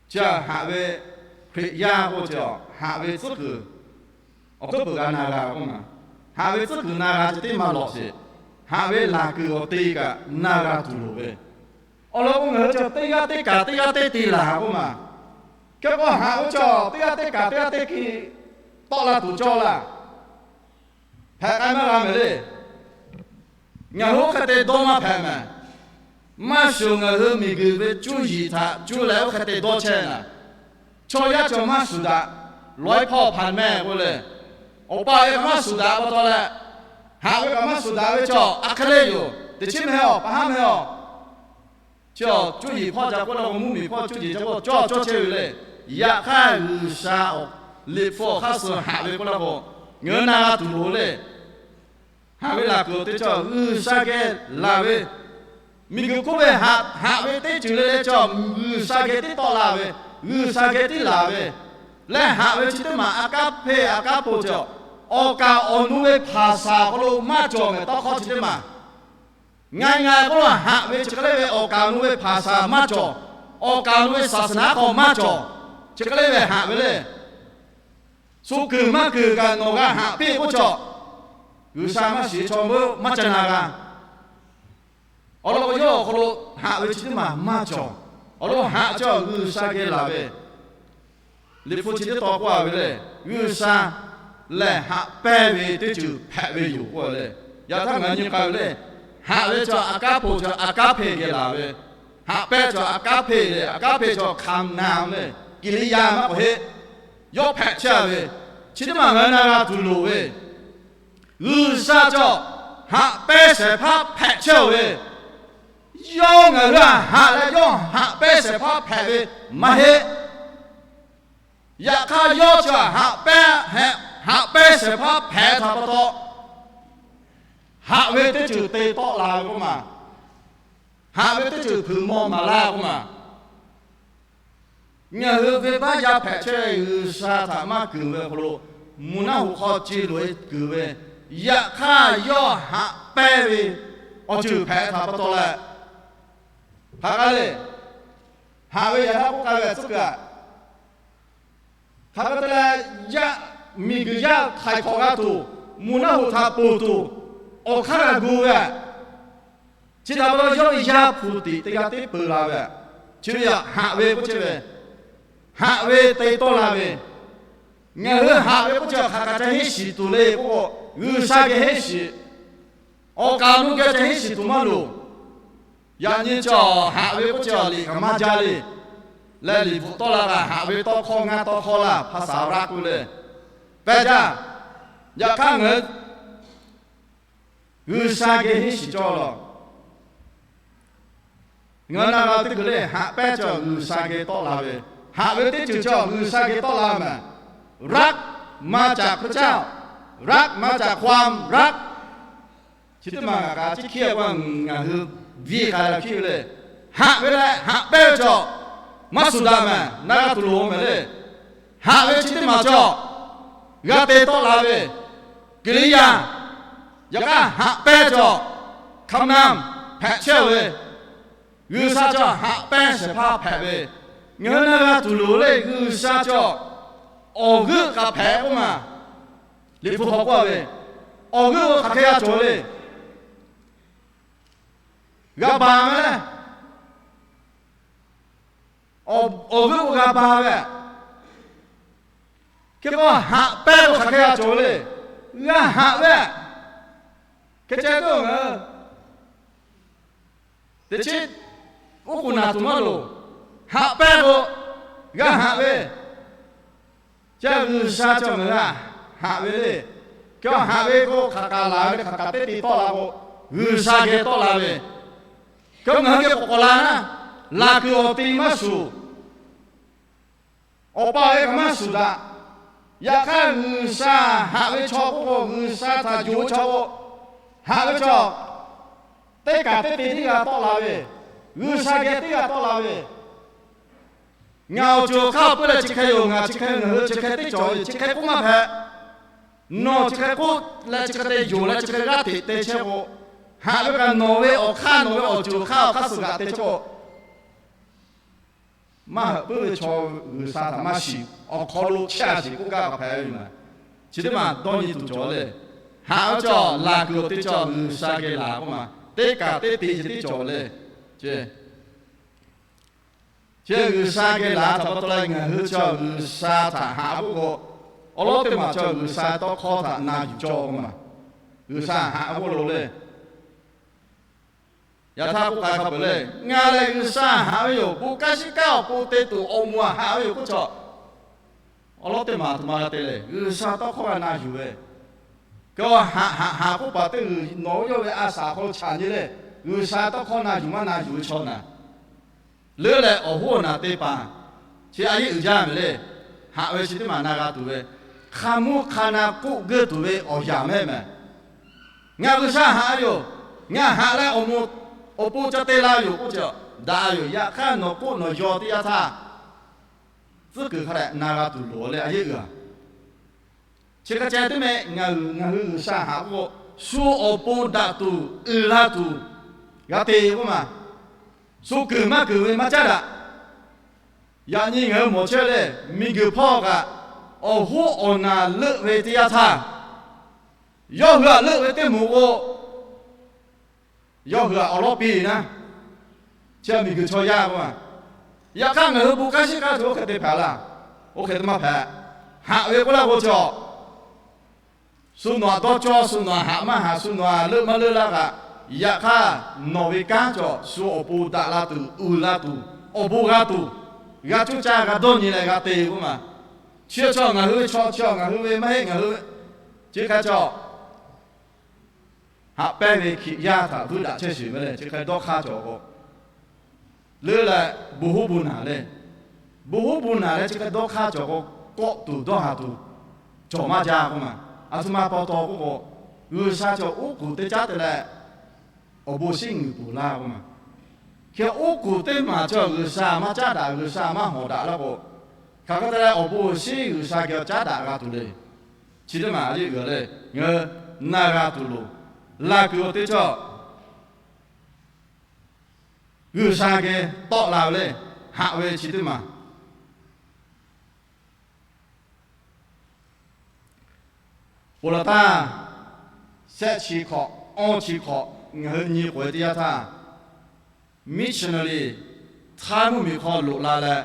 Chi haꞈ ve Hkriꞈ yaˇ k'oˆ chi, haꞈ ve tcuhˉ kuiˬ awˬ hkuiˉ puiˍ g'a na g'a k'oˆ ma. Haꞈ ve tcuhˉ kuiˬ na g'a chi teˇ maˇ lawꞈ sheˍ. Haꞈ ve laˬ kuiˬ awˬ te kaꞈ na g'a tuˬ loˍ ve. Awˬ lawn k'o ngaˬ hui chi teˇ g'aˇ teˇ kaꞈ teˇ g'aˇ teˇ te laˬ k'oˆ ma. Hk'e k'o haꞈ ve chi teˇ g'aˇ teˇ kaꞈ teˇ g'aˇ teˇ hkiˇ tawˆ la tuˬ cawˇ laˇ. Hpehꞈ k'ai maˇ g'a mehˍ le. Ngaˬ hui oˇ hk'e te dawˇ maˇ hpehꞈ mehˍ. Maˇ shuˍ ngaˬ hui miˬguiˬ ve cuˇ yiˍ htaꞈ cuˇ leh oˇ hk'e te dawˇ chehˇ naˍ. Chaw yaˇ chaw maˇ shuˍ daꞈ, lawˬ-e hpawˇ hpanˍ mehˆ k'oˆ le. Awˬ pa awˬ e kaꞈ maˇ shuˍ daꞈ pa taw leh, haꞈ ve kaꞈ maˇ shuˍ daꞈ ve chaw aˬ hk'e le yoˬ. Teˇ chi mehˍ-oˬ, pa haˉ mehˍ-oˬ. Chi cuˇ yiˍ hpawˇ ca k'oˆ la k'o, mvuhˇmiˬ hpawˇ cuˇ yiˍ ca k'oˆ cawˇ cawˇ chehˇ ve le. Yaꞈ hk'aˇ G'uiˬsha Liꞈ hpu awˬ hk'aˇ suh haꞈ ve k'oˆ la k'o, ngaˬ hui na g'a tuˬ loˍ le. Haꞈ ve laˬ kuiˬ awˬ te chaw G'uiˬsha geh laˬ ve, miˬguiˬ hk'oˆ ve haꞈ ve teˇ ceuˬ le le chaw G'uiˬsha geh tiˉ tawˆ la ve, G'uiˬsha geh tiˉ laˬ ve, leh haꞈ ve chi teˇ maˬ aꞈ kaˉ hpeˇ aꞈ kaˉ hpoˇ cawˬ. Awˬ kaˍ awˬ nu ve hpaˍ shaˍ hk'aw lo maˇ cawˬ mehˍ tawˇ hkawˇ chi teˇ maˬ. Nga nga k'oˆ lo haꞈ ve chi hk'e le ve awˬ kaˍ awˬ nu ve hpaˍ shaˍ maˇ cawˬ. Awˬ kaˍ awˬ nu ve saˍsaˍnaˍ hk'aw maˇ cawˬ. Chi hk'e le ve haꞈ ve le. Shu kuiˬ maˇ kuiˬ kaꞈ nawˬ g'a haꞈ piˇ k'oˆ cawˬ. G'uiˬsha maˇ shiˍ chaw maˇ ca na g'a. Awˬ lawn k'o yawˇ awˬ hk'aw lo haꞈ ve chi teˇ maˬ maˇ cawˬ. Awˬ lawn haꞈ cawˬ G'uiˬsha geh laˬ ve, Liꞈ hpu chi teˇ tawn k'oˆ a ve le, G'uiˬsha lehˬ haꞈ pehnˇ ve teˇ ceuˬ hpehꞈ ve yoˬ k'oˆ a le. Yaꞈ hk'aˇ ngaˬ nyi k'ai ve le, haꞈ ve chaw aꞈ kaˉ hpoˇ chaw aꞈ kaˉ hpeˇ geh laˬ ve, haꞈ pehnˇ chaw aꞈ kaˉ hpeˇ le, aꞈ kaˉ hpeˇ chaw hkaˍ naˍ le, kiˬ liˇ yaˇ maˇ k'awꞈ heˆ, yawˇ hpehꞈ chehˇ ve Chi teˇ maˬ ngaˬ hui na g'a tuˬ loˍ ve, G'uiˬsha cawˬ haꞈ pehnˇ shehˍ hpaˇ hpehꞈ chehˇ-oˬ ve, yawˇ ngaˬ hui a haꞈ leh yawˇ haꞈ pehnˇ shehˍ hpaˇ hpehꞈ ve maˇ heˆ. Yaꞈ hk'aˇ, yawˇ chi haꞈ pehnˇ, haꞈ pehnˇ shehˍ hpaˇ hpehꞈ htaꞈ pa taw, haꞈ ve teˇ ceuˬ te tawˆ la ve k'oˆ maˬ, haꞈ ve teˇ ceuˬ hpeuꞈ maw maˍ laˇ k'oˆ maˬ, ngaˬ hui venˇbaˆ yaˇ hpehꞈ chehˇ ve G'uiˬsha htaꞈ maˇ kuiˬ ve awˬ hk'aw lo, mvuhˇ naˆ hoꞈ hk'aw ce loꞈ-e kuiˬ ve, yaꞈ hk'aˇ yawˇ haꞈ pehnˇ ve awˬ ceuˬ hpehꞈ htaꞈ pa taw leh, hk'aˬ k'ai le, haꞈ ve yaꞈ hk'aˇ k'oˆ k'ai ve tcuhˉ kuiˬ-a. Hk'aˬ hk'e te leh, yaˇ miˬguiˬ yaˇ htaiˍ hk'awꞈ g'a tuˬ, mvuhˇ naˆ hoꞈ htaꞈ ponˬ tuˬ, awˬ hk'aˇ g'a gu ve, chi htaꞈ pa taw yawˇ ve Yaˇ hpu tiꞈ teˇ g'aˇ teˉ peu la ve, chi ve haꞈ ve k'oˆ chehˇ ve, haꞈ ve te tawˆ la ve, ngaˬ hui haꞈ ve k'oˆ chi hk'aˬ kaꞈ ca henˇ shiˍ tuˬ le k'oˆ k'o, G'uiˬsha geh henˇ shiˍ. Awˬ kaˍ awˬ nu geh ca henˇ shiˍ tuˬ maˇ loˍ. Yaꞈ nyi chi haꞈ ve k'oˆ chi liꞈ kaꞈ maˇ jaˇ le. Leh liꞈ bvuhꞈ tawˆ la kaꞈ haꞈ ve tawˇ hkawˇ ngaˇ tawˇ hkawˇ laˇ hpa saˍ raˆ k'oˆ le, pehˇ jaˇ. Yaꞈ hk'aˇ ngaˬ hui G'uiˬsha geh henˇ shiˍ cawˇ lawˬ. Ngaˬ hui na g'a teˇ hkui le, haꞈ pehnˇ chi G'uiˬsha geh tawˆ la ve, haꞈ ve teˇ ceuˬ chi G'uiˬsha geh tawˆ la mehˍ. รักมาจากพระเจ้า รักมาจากความรัก Chi teˇ maˬ ngaˬ kaꞈ chi hkiˇ-a k'o, ngaˬ hui viˇ k'ai la hkiˇ ve le. Haꞈ ve leh haꞈ pehnˇ ve cawˬ maˇ shuˍ daꞈ mehˍ, na g'a tuˬ loˍ mehˍ le. Haꞈ ve chi teˇ maˬ cawˬ g'a te tawˆ la ve, กิริยา, yaꞈ hk'aˇ haꞈ pehnˇ cawˬ คำนาม hpehꞈ chehˇ ve, G'uiˬsha cawˬ haꞈ pehnˇ shehˍ hpaˇ hpehꞈ ve, ngaˬ hui na g'a tuˬ loˍ le. G'uiˬsha cawˬ awˬ g'euˆ kaꞈ hpehꞈ k'oˆ maˬ. Liꞈ hpu hk'aw k'oˆ ve, awˬ g'euˆ k'o hk'aˬ hk'e g'a cawˬ le. G'a ba ve le. Awˬ g'euˆ k'o g'a ba ve, hk'e k'o haꞈ pehnˇ k'o hk'aˬ hk'e g'a cawˬ le. G'a haꞈ ve, hk'e ceh teˇ ngaˬ teꞈ chiˉ oˉ k'oˍ naˍ tuˬ maˇ loˍ. Haꞈ pehnˇ k'o g'a haꞈ ve, chi G'uiˬsha cawˬ ngaˬ hui haꞈ ve le. Hk'e haꞈ ve k'o hk'aˬ kaꞈ laˬ ve le, hk'aˬ kaꞈ teˇ te tawˆ la k'o, G'uiˬsha geh tawˆ la ve. Hk'e ngaˬ hui geh k'awꞈ k'awꞈ la naˉ, laˬ kuiˬ awˬ te maˇ shuˍ, awˬ pa awˬ e kaꞈ maˇ shuˍ daꞈ. Yaꞈ hk'aˇ G'uiˬsha haꞈ ve chaw k'oˆ k'o, G'uiˬsha htaꞈ yonˍ ve chaw k'o, haꞈ ve chaw teˇ kaꞈ teˇ te teˇ g'a tawˆ la ve, G'uiˬsha geh teˇ g'a tawˆ la ve. Ngaˬ awˬ ceuˬ awˬ hk'aˇ peuˬ leh chi hk'e yoˬ, ngaˬ chi hk'e, ngaˬ hui chi hk'e teˇ cawˬ ve, chi hk'e k'oˆ maˇ hpehꞈ. Nawˬ chi hk'e k'oˆ leh chi hk'e te yonˍ leh chi hk'e g'aˇ hteꞈ te chehˇ k'o, haꞈ ve kaꞈ nawˬ ve awˬ hk'aˇ, nawˬ ve awˬ ceuˬ awˬ hk'aˇ awˬ hk'aˇ suh g'aꞈ te chehˇ k'o, maˇ heuꞈ puiˉ ve chaw G'uiˬsha htaꞈ maˇ shiˍ, awˬ hk'aw lo chehˇ a shiˍ k'oˆ gaˇ kaꞈ hpehꞈ ve yoˬ. Chi teˇ maˬ dawˇ nyi tuˬ cawˬ le. Haꞈ ve cawˬ laˬ kuiˬ awˬ te cawˬ G'uiˬsha geh laˬ k'oˆ maˬ, teˇ kaꞈ teˇ te chi teˇ cawˬ le. Chi G'uiˬsha geh laˬ htaꞈ pa taw leh ngaˬ hui chi G'uiˬsha htaꞈ haꞈ k'oˆ k'o, awˬ lawˉ teˇ maˬ chi G'uiˬsha tawˇ hkawˇ htaꞈ na yuˬ cawˇ k'oˆ maˬ. G'uiˬsha haꞈ k'oˆ lo le. Yaꞈ htaˇ k'oˆ k'ai hk'a peuˬ le, ngaˬ lehˬ G'uiˬsha haꞈ ve yoˬ, bon kanˉ shiˉ kanˉ awˬ pon te tuˬ awˬ moˍ haꞈ ve yoˬ k'oˆ chaw, awˬ lawˉ teˇ maˬ a htoꞈ ma g'a te le. G'uiˬsha tawˇ hkawˇ g'a na yuˬ ve, kawˇ haꞈ haꞈ haꞈ k'oˆ paˍ teˇ g'uiˬ nawˬ yawˇ ve a shaꞈ hk'aw lo chaꞈ nyi le. G'uiˬsha tawˇ hkawˇ na yuˬ maˇ na yuˬ ve chaw naˍ, leuˉ leh awˬ hoˉ awˬ naˬ te paˍ, chi a yeˇ uiˍ jaˇ ve le. Haꞈ ve chi teˇ maˬ na g'a tuˬ ve, hk'a mvuhˇ hk'a na k'oˆ geuˆ tuˬ ve awˬ yanˍ mehˆ mehˍ. Ngaˬ G'uiˬsha haꞈ ve yoˬ. Ngaˬ haꞈ leh awˬ moˍ awˬ pon ca te la yoˬ k'oˆ chi daꞈ yoˬ. Yaꞈ hk'aˇ nawˬ k'oˆ nawˬ yaw teˇ yanˇ htaˇ, tcuhˉ kuiˬ hk'a dehꞈ na g'a tuˬ loˍ leh a yeˇ uiˍ a. Chi hk'e ceh teˇ mehˆ ngaˬ hui G'uiˬsha haꞈ k'o, shu awˬ pon daꞈ tuˬ uiˍ la tuˬ g'a te k'oˆ maˬ. Shu kuiˬ maˇ kuiˬ ve maˇ caˉ daꞈ. Yaꞈ nyi ngaˬ hui mawˬ chehˇ leh, miˬguiˬ hpawˇ kaꞈ awˬ hoˉ awˬ naˬ leuˆ ve teˇ yanˇ htaˇ, yawˇ hui htaꞈ leuˆ ve teˇ moˍ k'o, yawˇ hui htaꞈ awˬ lawˉ piˇ naˉ, chi miˬguiˬ chaw yaˇ k'oˆ a. Yaꞈ hk'aˇ ngaˬ hui bon kanˉ shiˉ kanˉ tuˬ oˇ hk'e te hpehꞈ laˇ, oˇ hk'e te maˇ hpehꞈ. Haꞈ ve k'oˆ laˇ k'o cawˬ, shu nawˬ htaꞈ dawˇ cawˇ, shu nawˬ htaꞈ haꞈ maˇ haꞈ, shu nawˬ htaꞈ leuˆ maˇ leuˆ laˇ kaꞈ, yaꞈ hk'aˇ nawˬ ve kanˉ cawˬ shu awˬ pon daꞈ la tuˬ, uiˍ la tuˬ, awˬ bon g'a tuˬ, g'a cuˇ caˇ g'a dawˇ nyi leh g'a te k'oˆ maˬ. Chi chaw ngaˬ hui ve chaw, chi ngaˬ hui ve maˇ heˆ, ngaˬ hui ve chi hk'e chaw haꞈ pehnˇ ve Hkriꞈ yaˇ htaꞈ vuiˇ daꞈ chehˇ sheˍ ve le. Chi hk'e dawˇ hk'aˇ cawˬ k'o, leuˉ leh bon hoˉ bon naˬ le, bon hoˉ bon naˬ leh chi hk'e dawˇ hk'aˇ cawˬ k'o, kawˆ tuˬ dawˇ haˍ tuˬ cawˬ maˇ jaˇ k'oˆ ma. A htoꞈ ma pa taw k'oˆ k'o, G'uiˬsha chaw oˉ k'oˍ teˇ caˉ te leh awˬ bon shinˉ ngeuˍ peuˬ laˇ k'oˆ ma. Hk'e oˉ k'oˍ teˇ maˬ chaw G'uiˬsha maˇ caˉ daꞈ, G'uiˬsha maˇ hawˍ daꞈ laˇ k'o, hk'aˬ hk'e te leh awˬ bon awˬ shinˉ G'uiˬsha geh caˉ daꞈ g'a tuˬ le. Chi teˇ maˬ a yeˇ uiˍ le, ngaˬ hui na g'a tuˬ loˬ. Laˬ kuiˬ awˬ teˇ cawˇ G'uiˬsha geh tawˆ la ve le, haꞈ ve chi teˇ maˬ. Ponˬ laˬ taˇ, shehˆ chi hkawꞈ, awˇ chi hkawꞈ ngaˬ hui nyi k'oꞈ e teˇ yanˇ htaˇ, missionary htaˇ mvuhˇmiˬ hk'aw loꞈ la leh,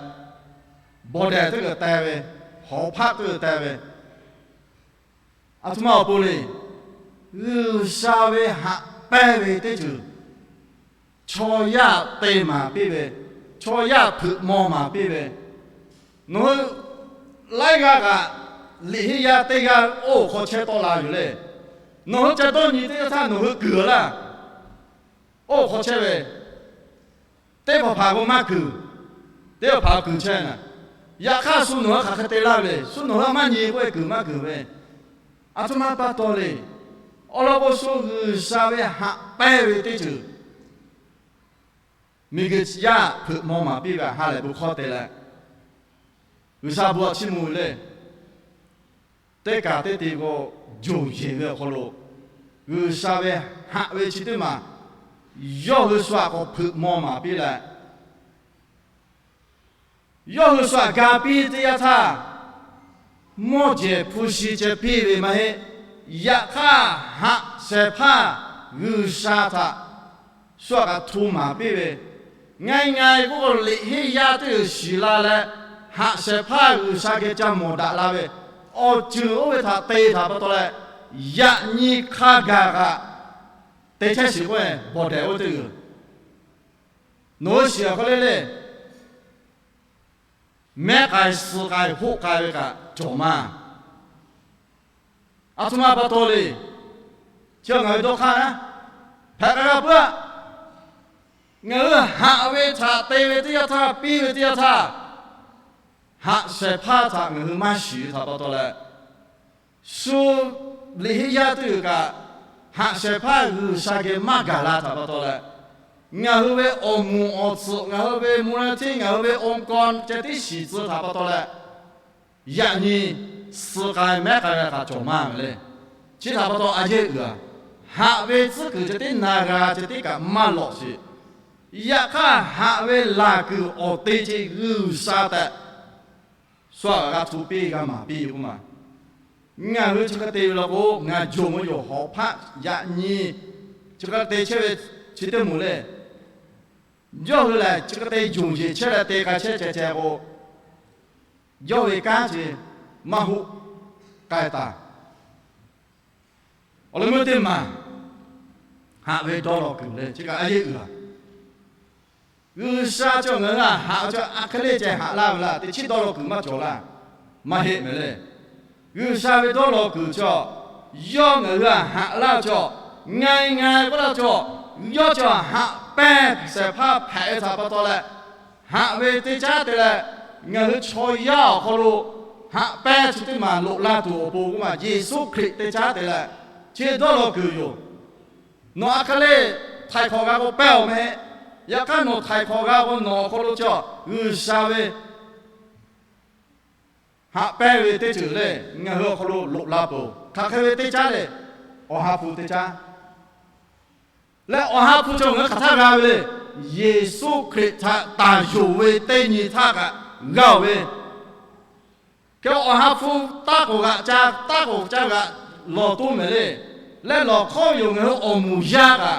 bawˬ dehˬ teˇ g'uiˬ teh ve, hawˍ hpaˆ teˇ g'uiˬ teh ve, a htoꞈ ma awˬ pon le, G'uiˬsha ve haꞈ pehnˇ ve teˇ ceuˬ chaw yaˇ te maˍ piˇ ve, chaw yaˇ hpeuꞈ maw maˍ piˇ ve, nawˬ hui laiˉ g'aˇ kaꞈ liꞈ henˇ yaˇ teˇ g'aˇ oˇ hk'aw chehˇ tawˆ la yoˬ le. Nawˬ hui ca dawˇ nyi teˇ yanˇ htaˇ nawˬ hui kuiˬ laˇ. Oˇ hk'aw chehˇ ve teˇ hpaˍ hpaˍ k'o maˇ kuiˬ, teˇ hpaˍ hpaˍ kuiˬ chehˇ naˍ. Yaꞈ hk'aˇ shu nawˬ hui hk'aˬ hk'e te laˇ ve le. Shu nawˬ hui maˇ nyi k'oˆ ve kuiˬ maˇ kuiˬ ve, a htoꞈ ma pa taw le. Awˬ lawn k'o, shu G'uiˬsha ve haꞈ pehnˇ ve teˇ ceuˬ miˬguiˬ yaˇ hpeuꞈ maw maˍ piˇ ve ha lehˬ bon hkawˇ te leh, G'uiˬsha bon a chiˇ mvuh ve le. Teˇ kaˬ teˇ te k'o, yonˍ yeˬ ve awˬ hk'aw lo G'uiˬsha ve haꞈ ve chi teˇ maˬ yawˇ hui shu aꞈ k'awꞈ hpeuꞈ maw maˍ piˇ leh, yawˇ hui shu aꞈ ga piˇ teˇ yanˇ htaˇ, mawˇ jehˬ hpu shi ceh piˇ ve maˇ heˆ. Yaꞈ hk'aˇ, haꞈ shehˍ hpaˇ G'uiˬsha htaꞈ shu aꞈ kaꞈ hto maˍ piˇ ve, ngaˬ ngaˬ k'oˆ k'o, liꞈ henˇ yaˇ teˇ g'uiˬ shiˍ la leh, haꞈ shehˍ hpaˇ G'uiˬsha geh ca mawˬ daꞈ la ve awˬ ceuˬ oˇ ve htaꞈ te htaꞈ pa taw leh, yaꞈ nyi hk'a gaˬ kaꞈ te chehˇ shiˍ k'oˆ ve, bawˬ dehˬ oˇ teˇ g'uiˬ, nawˬ hui shiˍ awˬ hk'aw le le, mehˉ k'ai suh k'ai hoˆ k'ai ve kaꞈ cawˬ maˇ. A htoꞈ ma pa taw le. Chi ngaˬ hui dawˇ hk'aˇ naˉ, hpehꞈ k'ai g'a puiˉ aˆ. Ngaˬ hui haꞈ ve htaꞈ te ve teˇ yanˇ htaˇ, piˇ ve teˇ yanˇ htaˇ, haꞈ shehˍ hpaˇ htaꞈ ngaˬ hui maˇ shiˍ ve htaꞈ pa taw leh, shu liꞈ henˇ yaˇ teˇ g'uiˬ kaꞈ, haꞈ shehˍ hpaˇ G'uiˬsha geh maˇ gaˬ la htaꞈ pa taw leh, ngaˬ hui ve awˬ moˍ awˬ tsuhꞈ, ngaˬ hui ve มูลนิธิ, ngaˬ hui ve องค์กร ceh tiˉ shiˍ tcuh htaꞈ pa taw leh, yaꞈ nyi suh k'ai mehˉ k'ai ve htaꞈ cawˬ maˇ ve le. Chi htaꞈ pa taw a yeˇ uiˍ aꞈ, haꞈ ve tcuhˉ kuiˬ ceh tiˉ na g'a ceh tiˉ kaꞈ maˇ lawꞈ sheˍ. Yaꞈ hk'aˇ, haꞈ ve laˬ kuiˬ awˬ te ce G'uiˬsha tehꞈ shu aꞈ g'a hto piˇ g'a maˍ piˇ ve k'oˆ ma. Ngaˬ hui chi hk'e te ve law k'o, ngaˬ jawˬ ve yoˬ, hawˍ hpaˆ yaꞈ nyi chi hk'e te chehˇ ve chi teˇ moˍ le. Yawˇ hui lehˬ chi hk'e te yonˍ yeˬ chehˇ leh te k'ai chehˇ ceh ceh k'o, yawˇ ve kanˉ ce maˇ hoˆ k'ai taˍ. Awˬ lawn meuˇ teˇ maˬ, haꞈ ve dawˇ law kuiˬ le, chi kaꞈ a yeˇ uiˍ aꞈ. G'uiˬsha chaw ngaˬ hui a haꞈ ve chaw a hk'e le ceh haꞈ laˇ ve laˇ, teˇ chiˉ dawˇ law kuiˬ maˇ cawˬ laˇ, maˇ heˆ mehˍ le. G'uiˬsha ve dawˇ law kuiˬ chaw, yawˇ ngaˬ hui a haꞈ laˇ chaw, ngaˬ ngaˬ k'oˆ laˇ chaw, yawˇ chaw haꞈ pehnˇ shehˍ hpaˇ hpehꞈ ve htaꞈ pa taw leh, haꞈ ve teˇ caˉ te leh, ngaˬ hui chaw yaˇ awˬ hk'aw lo haꞈ pehnˇ chi teˇ maˬ loꞈ la tuˬ awˬ pon k'oˆ ma, Yeˍsuˆ Hkriꞈ teˇ caˉ te leh, chi dawˇ law kuiˬ yoˬ. Nawˬ a hk'e le htaiˍ hk'awꞈ g'a k'o pehnˇ awˬ mehˍ. Yaꞈ hk'aˇ nawˬ htaiˍ hk'awꞈ g'a k'o nawˬ awˬ hk'aw lo chaw G'uiˬsha ve haꞈ pehnˇ ve teˇ ceuˬ le, ngaˬ hui awˬ hk'aw lo loꞈ la peuˬ. Hk'aˬ hk'e ve teˇ caˉ le, Awˬ ha hpu teˇ caˉ leh, Awˬ ha hpu chaw ngaˬ hui hk'aˬ htaˇ g'a ve le. Yeˍsuˆ Hkriꞈ htaꞈ taˍ yonˍ ve teˇ nyi htaˇ kaꞈ g'a-oˬ ve. Hk'e Awˬ ha hpu taˇ k'oˍ g'aꞈ ca, taˇ k'oˍ ca g'aꞈ lawˬ toˇ mehˍ le. Leh lawˬ hkawˇ yoˬ, ngaˬ hui awˬ moˍ yaˇ kaꞈ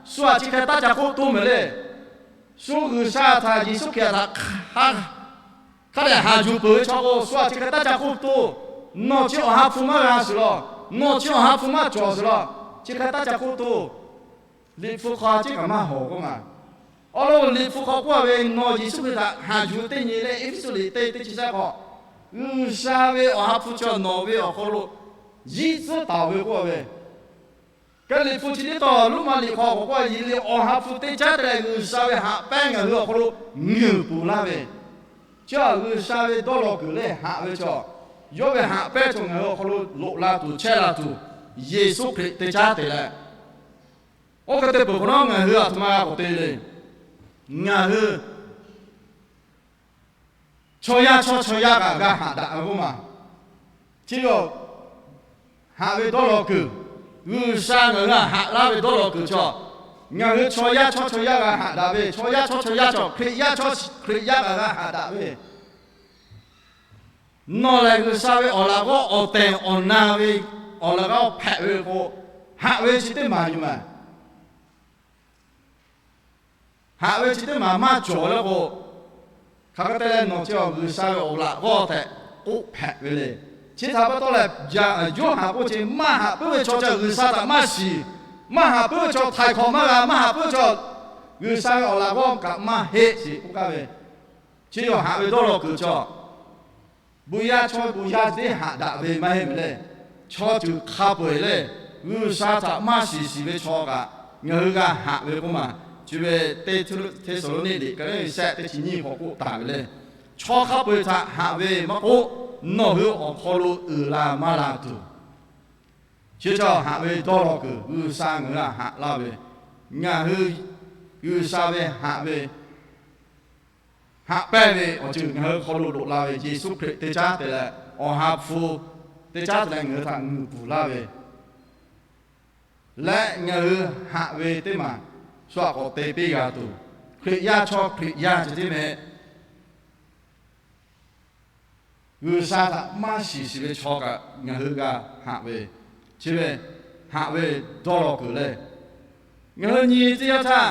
shu aꞈ chi hk'e taˇ ca k'oˆ toˇ mehˍ le. Shu G'uiˬsha htaꞈ, Yeˍsuˆ Hkriꞈ htaꞈ hk'a dehꞈ haꞈ yuˬ peuˬ ve chaw k'o, shu aꞈ chi hk'e taˇ ca k'oˆ toˇ. Nawˬ chi Awˬ ha hpu maˇ g'a sheˍ law, nawˬ chi Awˬ ha hpu maˇ cawˬ sheˍ law, chi hk'e taˇ ca k'oˆ toˇ. Liꞈ hpu hk'aw a ciˉ kaꞈ maˇ hawˍ k'oˆ ma. Awˬ lawn Liꞈ hpu hk'aw k'oˆ a ve, nawˬ Yeˍsuˆ Hkriꞈ htaꞈ haꞈ yuˬ teˇ nyi leh, Eˇfeˇsuꞈ liꞈ teˇ teˇ chi shehˆ hk'aw G'uiˬsha ve Awˬ ha hpu chaw nawˬ ve awˬ hk'aw lo yiˇ tcuhˉ taˍ ve k'oˆ ve, Kaˍliˍ hpu chi teˇ tawn Roˉmaꞈ liꞈ hk'aw k'awꞈ k'oˆ ve, Awˬ ha hpu teˇ caˉ te leh G'uiˬsha ve haꞈ pehnˇ ngaˬ hui awˬ hk'aw lo ngeuˍ pfuhˍ laˇ ve, chi G'uiˬsha ve dawˇ law kuiˬ lehˬ haꞈ ve chaw, yawˇ ve haꞈ pehnˇ chaw ngaˬ hui awˬ hk'aw lo loꞈ la tuˬ chehˇ la tuˬ, Yeˍsuˆ Hkriꞈ teˇ caˉ te leh, oˇ hk'e te peuˬ hk'awꞈ nawˉ ngaˬ hui aˬ htoꞈ ma g'a k'awꞈ te le. Ngaˬ hui chaw yaˇ chawˇ chaw yaˇ kaꞈ g'a haꞈ daꞈ ve k'oˆ ma. Chi a haꞈ ve dawˇ law kuiˬ, G'uiˬsha ngaˬ hui htaꞈ haꞈ laˇ ve dawˇ law kuiˬ chaw, ngaˬ hui chaw yaˇ chawˇ chaw yaˇ g'a haꞈ daꞈ ve, chaw yaˇ chawˇ chaw yaˇ chaw, Hkriꞈ yaˇ chawˇ Hkriꞈ yaˇ kaꞈ g'a haꞈ daꞈ ve, nawˬ lehˬ G'uiˬsha ve awˬ laꞈ g'awˇ awˬ tehˬ awˬ na ve awˬ laꞈ g'awˇ hpehꞈ ve k'o, haꞈ ve chi teˇ maˬ yuˬ ma. Haꞈ ve chi teˇ maˬ maˇ cawˬ le k'o, hk'aˬ hk'e te leh nawˬ chi awˬ G'uiˬsha ve awˬ laꞈ g'awˇ tehꞈ k'oˆ hpehꞈ ve le. Chi htaꞈ pa taw leh, Yoˇhanˬ k'oˆ ve, maˇ haꞈ puiˉ ve chaw chi G'uiˬsha htaꞈ maˇ shiˍ, maˇ haꞈ puiˉ ve chaw htaiˍ hkawꞈ maˇ g'a, maˇ haꞈ puiˉ ve chaw G'uiˬsha ve awˬ laꞈ g'awˇ kaꞈ maˇ heˆ sheˍ k'oˆ gaˇ ve. Chi yawˇ haꞈ ve dawˇ law kuiˬ chaw, bon yaˇ chaw bon yaˇ chi teˇ haꞈ daꞈ ve maˇ heˆ ve le. Chaw ceuˬ hk'a peu-eˬ le, G'uiˬsha htaꞈ maˇ shiˍ shiˍ ve chaw kaꞈ ngaˬ hui g'a haꞈ ve k'oˆ ma. Chi ve teˇ Hteˇsaˍlawˇniˆ liꞈ ka le sehˆ teˇ chi nyiˇ hk'aw k'oˆ taˍ ve le. Chaw hk'a peu-eˬ htaꞈ haꞈ ve maˇ k'oˆ, nawˬ hui awˬ hk'aw lo uiˍ la maˇ la tuˬ, chi chaw haꞈ ve dawˇ law kuiˬ G'uiˬsha ngaˬ hui htaꞈ haꞈ laˇ ve, ngaˬ hui G'uiˬsha ve haꞈ ve haꞈ pehnˇ ve awˬ ceuˬ ngaˬ hui hk'aw lo loꞈ la ve, Yeˍsuˆ Hkriꞈ teˇ caˉ te leh, Awˬ ha hpu teˇ caˉ te leh ngaˬ hui htaꞈ ngeuˍ pfuhˍ laˇ ve leh, ngaˬ hui haꞈ ve teˇ maˬ shu aꞈ k'awꞈ te piˇ g'a tuˬ, Hkriꞈ yaˇ chaw Hkriꞈ yaˇ ceh tiˉ meh G'uiˬsha htaꞈ maˇ shiˍ shiˍ ve chaw kaꞈ ngaˬ hui g'a haꞈ ve, chi ve haꞈ ve dawˇ law kuiˬ le. Ngaˬ hui nyi teˇ yanˇ htaˇ,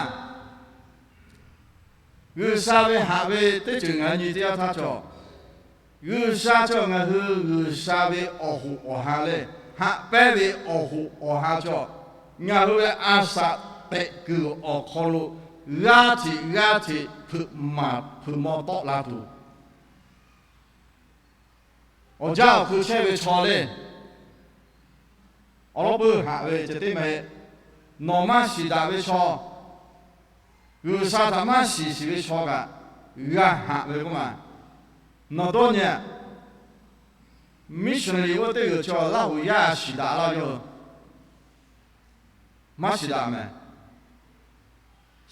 G'uiˬsha ve haꞈ ve teˇ ceuˬ ngaˬ hui nyi teˇ yanˇ htaˇ chaw, G'uiˬsha chaw ngaˬ hui G'uiˬsha ve awˬ hoꞈ awˬ ha leh, haꞈ pehnˇ ve awˬ hoꞈ awˬ ha chaw, ngaˬ hui ve a shaꞈ tehꞈ kuiˬ awˬ hk'aw lo g'aˇ hteꞈ g'aˇ hteꞈ hpeuꞈ maˍ hpeuꞈ maw tawˆ la tuˬ, awˬ jaˇ awˬ hkui chehˇ ve chaw le. Awˬ lawn peuˬ haꞈ ve ceh tiˉ meh, nawˬ maˇ shiˍ daꞈ ve chaw, G'uiˬsha htaꞈ maˇ shiˍ shiˍ ve chaw kaꞈ g'a haꞈ ve k'oˆ ma. Nawˬ dawˇ nyi, missionary oˇ teˇ g'uiˬ chaw Laˇ huˍ yaˇ shiˍ daꞈ laˇ yoˬ. Maˇ shiˍ daꞈ meh.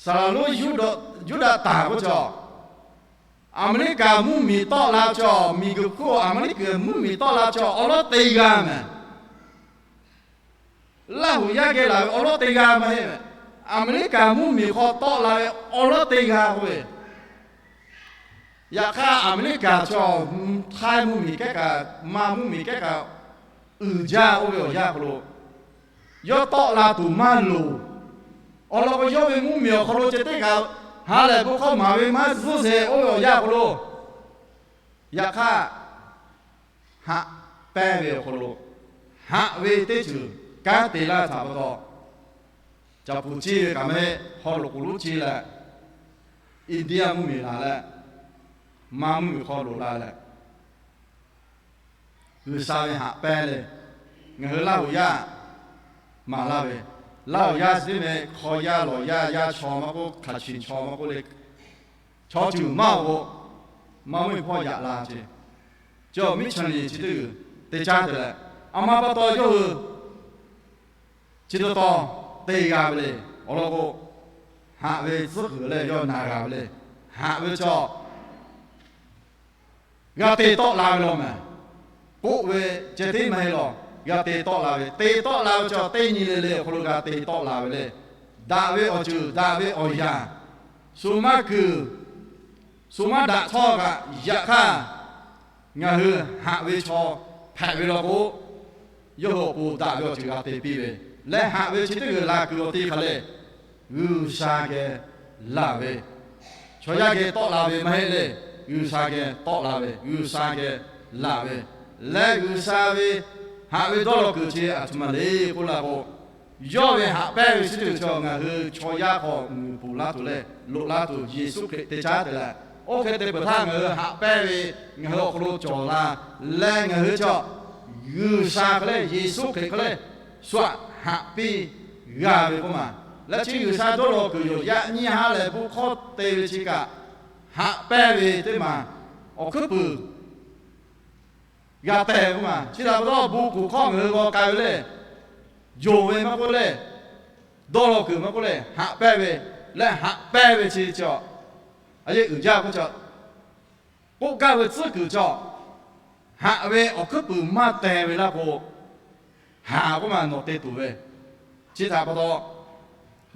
Saˍ laˍ lonˉ Yuˇdaꞈ taˍ k'oˆ chaw, Aˍmeˍriˆkaˍ mvuhˇmiˬ tawˆ la chaw, miˬguiˬ hk'oˆ Aˍmeˍriˆkaˍ mvuhˇmiˬ tawˆ la chaw awˬ lawn teˇ g'aˇ meh. Laˇ huˍ yaˇ geh laˬ ve awˬ lawn teˇ g'aˇ maˇ heˆ meh. Aˍmeˍriˆkaˍ mvuhˇmiˬ hk'aw tawˆ la ve awˬ lawn teˇ g'aˇ k'oˆ ve, yaꞈ hk'aˇ Aˍmeˍriˆkaˍ chaw, Htaiˇ mvuhˇmiˬ kehˉ kaꞈ, Manˇ mvuhˇmiˬ kehˉ kaꞈ, uiˍ jaˇ oˇ ve awˬ yanˇ hk'aw lo, yawˇ tawˆ la tuˬ maˇ loˍ. Awˬ lawn k'o, yawˇ ve mvuhˇmiˬ awˬ hk'aw lo ceh teˇ kaꞈ ha lehˬ bon hkawˇ maˍ ve maˇ zuhˇ sheˍ oˇ ve awˬ yanˇ hk'aw lo, yaꞈ hk'aˇ haꞈ pehnˇ ve awˬ hk'aw lo, haꞈ ve teˇ ceuˬ kanˉ te laˇ htaꞈ pa taw, caˍ puˍ ceˇ ve kaꞈ meh, haw loꞈ k'oˍ lonˉ ceˇ leh, India mvuhˇmiˬ laˬ leh, Manˇ mvuhˇmiˬ hk'aw loꞈ la leh, G'uiˬsha ve haꞈ pehnˇ le. Ngaˬ hui Laˇ huˍ yaˇ maˍ laˇ ve, Laˇ huˍ yaˇ chi teˇ meh hk'aw yaˇ lawˬ yaˇ yaˇ chaw maˇ k'oˆ, hk'aˬ chi chaw maˇ k'oˆ le, chaw ceuˬ maˇ awˬ k'o, Manˇ mvuhˇmiˬ hpawˇ yaꞈ la ce. Chi missionary chi teˇ g'uiˬ teˇ caˉ te leh, a ma pa taw yawˇ hui chi taw taw te g'a ve le. Awˬ lawn k'o, haꞈ ve tcuhˉ kuiˬ leh yawˇ na g'a ve le. Haꞈ ve chaw g'a te tawˆ la ve law meh. K'oˆ ve ceh tiˉ maˇ heˆ law, g'a te tawˆ la ve, te tawˆ la ve chaw teˇ nyi le le awˬ hk'aw lo g'a te tawˆ la ve le. Daꞈ ve awˬ ceuˬ, daꞈ ve awˬ yanˇ, shu maˇ kuiˬ, shu maˇ daꞈ htawˇ kaꞈ, yaꞈ hk'aˇ ngaˬ hui haꞈ ve chaw hpehꞈ ve law k'o, yawˇ hui awˬ pon daꞈ ve awˬ ceuˬ g'a te piˇ ve, leh haꞈ ve chi teˇ g'uiˬ la kuiˬ awˬ te hk'aˬ le, G'uiˬsha geh laˬ ve, chaw yaˇ geh tawˆ la ve maˇ heˆ le. G'uiˬsha geh tawˆ la ve, G'uiˬsha geh laˬ ve, leh G'uiˬsha ve haꞈ ve dawˇ law kuiˬ chi aˬ htoꞈ ma le k'oˆ la k'o, yawˇ ve haꞈ pehnˇ ve chi teˇ g'uiˬ chaw ngaˬ hui chaw yaˇ hk'aw ngeuˍ pfuhˍ laˇ tuˬ leh loꞈ laˇ tuˬ Yeˍsuˆ Hkriꞈ teˇ caˉ te leh, Oˇ hk'e te peuˬ htaˇ ngaˬ hui haꞈ pehnˇ ve, ngaˬ hui awˬ hk'aw lo cawˬ la leh ngaˬ hui chi G'uiˬsha hk'e leh Yeˍsuˆ Hkriꞈ hk'e leh shu aꞈ haꞈ piˇ g'a ve k'oˆ ma. Leh chi G'uiˬsha dawˇ law kuiˬ yoˬ. Yaꞈ nyi ha lehˬ bon hkawˇ te ve chi kaꞈ haꞈ pehnˇ ve teˇ maˬ awˬ hkuiˉ puiˍ g'a tehˬ ve k'oˆ ma. Chi htaꞈ pa taw bon kuˬ hkawˇ ngaˬ hui g'aw k'ai ve lehˬ, yonˍ ve maˇ k'oˆ leh, dawˇ law kuiˬ maˇ k'oˆ leh, haꞈ pehnˇ ve leh haꞈ pehnˇ ve chi cawˬ. A yehˬ uiˍ jaˇ k'oˆ cawˬ. K'oˆ gaˇ ve tcuhˉ kuiˬ cawˬ. Haꞈ ve awˬ hkuiˉ puiˍ maˇ teh ve laˇ k'o, haˍ k'oˆ ma nawˬ te tuˬ ve. Chi htaꞈ pa taw,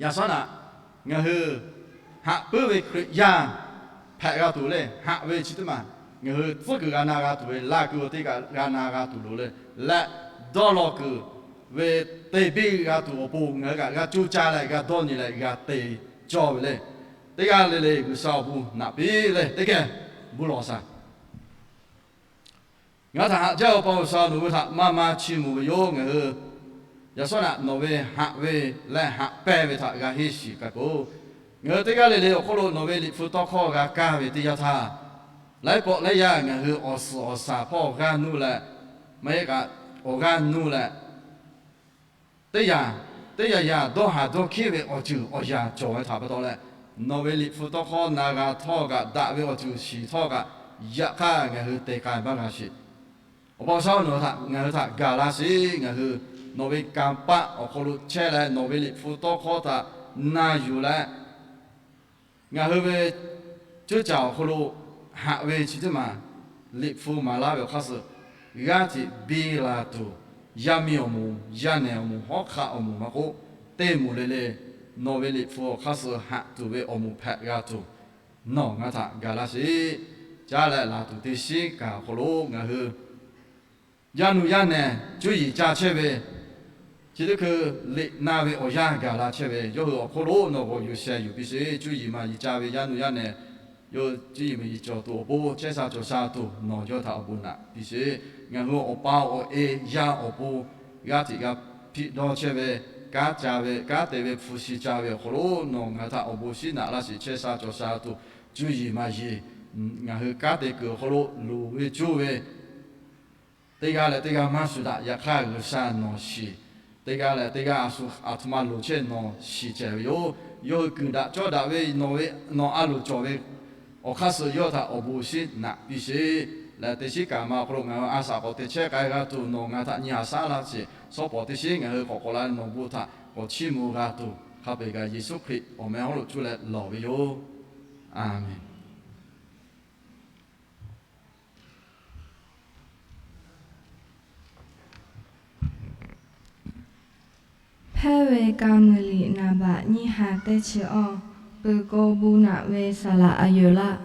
yaꞈ shawˉ naꞈ ngaˬ hui haꞈ puiˉ ve Hkriꞈ yaˇ hpehꞈ g'a tuˬ leh, haꞈ ve chi teˇ maˬ ngaˬ hui tcuhˉ kuiˬ g'a na g'a tuˬ ve, laˬ kuiˬ teˇ kaꞈ g'a na g'a tuˬ loˍ le. Leh dawˇ law kuiˬ ve te biˇ g'a tuˬ awˬ pon ngaˬ hui kaꞈ g'a coˇ caˇ leh g'a dawˇ nyi leh g'a te cawˇ ve le. Teˇ g'aˇ le le G'uiˬsha awˬ bon naꞈ piˇ leh teˇ geh bon lawˬ shaˍ. Ngaˬ htaꞈ haꞈ jaˇ-oˬ, paw G'uiˬsha nawˬ hui htaꞈ maˇ maˇ chiˇ mvuh ve yoˬ. Ngaˬ hui yaꞈ shawˉ naꞈ nawˬ ve haꞈ ve leh haꞈ pehnˇ ve htaꞈ g'a henˇ shiˍ k'ai peuˬ-oˬ. Ngaˬ hui teˇ g'aˇ le le awˬ hk'oˆ lo nawˬ ve Liꞈ hpu tawˇ hkawˇ g'a kaˇ ve teˇ yanˇ htaˇ, laiˉ pawˆ laiˉ yaˇ ngaˬ hui awˬ suhˍ awˬ shaˍ hpawˇ g'aˇ nuˇ leh, maˇ heˆ kaꞈ awˬ g'aˇ nuˇ leh, teˇ yanˇ, teˇ yanˇ yanˇ dawˇ haˍ dawˇ hkiˉ ve awˬ ceuˬ awˬ yanˍ cawˬ ve htaꞈ pa taw leh, nawˬ ve Liꞈ hpu tawˇ hkawˇ na g'a htawˇ kaꞈ, daꞈ ve awˬ ceuˬ shiˍ htawˇ kaꞈ, yaꞈ hk'aˇ ngaˬ hui te k'ai maˇ g'a sheˍ. Awˬ pa G'uiˬsha nawˬ htaꞈ ngaˬ hui htaꞈ gaˬ laˇ sheˍ. Ngaˬ hui nawˬ ve kanˇ paˆ awˬ hk'aw lo chehˇ leh nawˬ ve Liꞈ hpu tawˇ hkawˇ htaꞈ na yuˬ leh, ngaˬ hui ve cuˇ caˍ awˬ hk'aw lo haꞈ ve chi teˇ maˬ, Liꞈ hpu maˍ laˇ ve awˬ hk'aˇ suh, g'aˇ hteꞈ biˇ la tuˬ, yaˇ miˇ awˬ moˍ, yaˇ nehˬ awˬ moˍ, hawˉ hk'aˆ awˬ moˍ maˇ k'oˆ, teˇ moˍ le le nawˬ ve Liꞈ hpu awˬ hk'aˇ suh haꞈ tuˬ ve awˬ moˍ hpehꞈ g'a tuˬ, nawˬ ngaˬ htaꞈ gaˬ laˇ sheˍ. Caˇ leh laˬ tuˬ teˇ shinˉ kaꞈ awˬ hk'aw lo ngaˬ hui yaˇ nuˇ yaˇ nehˬ cuˇ yiˍ ca chehˇ ve, chi teˇ hkui liꞈ na ve awˬ yanˇ gaˬ la chehˇ ve, yawˇ hui awˬ hk'oˆ lo nawˬ g'awˬ yuˬ sheh yuˬ piˇ sheˍ. Cuˇ yiˍ maˍ yiˍ ca ve yaˇ nuˇ yaˇ nehˬ, yawˇ hui cuˇ yiˍ maˍ yiˍ cawˬ tuˬ awˬ pon chehˇ sha cawˬ sha tuˬ nawˬ yawˇ htaꞈ awˬ bon naꞈ piˇ sheˍ. Ngaˬ hui awˬ pa awˬ e yaˇ awˬ pon g'aˇ hteꞈ g'a hpiˆ dawˇ chehˇ ve, kanˉ ca ve, kanˉ te ve, hpu shi ca ve awˬ hk'aw lo nawˬ ngaˬ htaꞈ awˬ bon shinˉ naꞈ laˇ sheˍ. Chehˇ sha cawˬ sha tuˬ cuˇ yiˍ maˍ yiˍ, ngaˬ hui kanˉ te kuiˬ awˬ hk'aw lo loˍ ve cuˇ ve, teˇ g'aˇ leh teˇ g'aˇ maˇ shuˍ daꞈ. Yaꞈ hk'aˇ G'uiˬsha nawˬ shiˍ. Teˇ g'aˇ leh teˇ g'aˇ a shu aˬ htoꞈ ma loˍ chehˇ nawˬ shiˍ cehˬ ve yoˬ. Yawˇ hui kuiˬ daꞈ cawˇ daꞈ ve nawˬ ve, nawˬ a loˍ cawˬ ve awˬ hk'aˇ suh yawˇ htaꞈ awˬ bon shinˉ naꞈ piˇ sheˍ. Leh teˇ shinˉ kaꞈ ma awˬ hk'aw lo ngaˬ hui a shaꞈ k'awꞈ te chehˇ k'ai g'a tuˬ nawˬ ngaˬ htaꞈ nyi haꞈ shaˉ laˇ sheˍ. Shawˉ pawˍ teˇ shinˉ ngaˬ hui k'awꞈ k'awꞈ la nawˬ bon htaꞈ k'awꞈ chiˇ mvuh g'a tuˬ, hk'a peu-eˬ kaꞈ Yeˍsuˆ Hkriꞈ awˬ meh hawˉ lo cuˇ leh lawˬ ve yoˬ. A menˬ. Hpehˇ ve ka muiˬ liꞈ naˍ baꞈ nyiˇ ha teˇ chi awˇ, peuˬ k'o bon naꞈ ve saˍ laꞈ a yoˬ laˇ.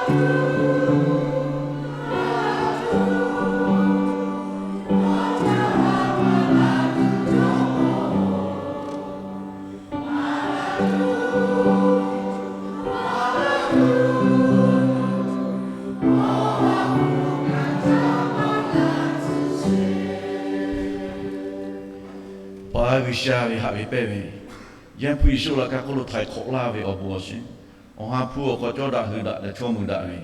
Paˍ G'uiˬsha ve haꞈ ve pehnˇ ve, Yaˇ hpu Yeˍsuˆ laꞈ ka hk'oˆ lo htaiˍ hk'awꞈ laˇ ve awˬ bon awˬ shiˍ, Awˬ ha hpu awˬ hk'aw cawˇ daꞈ hui daꞈ leh chaw mui daꞈ ve,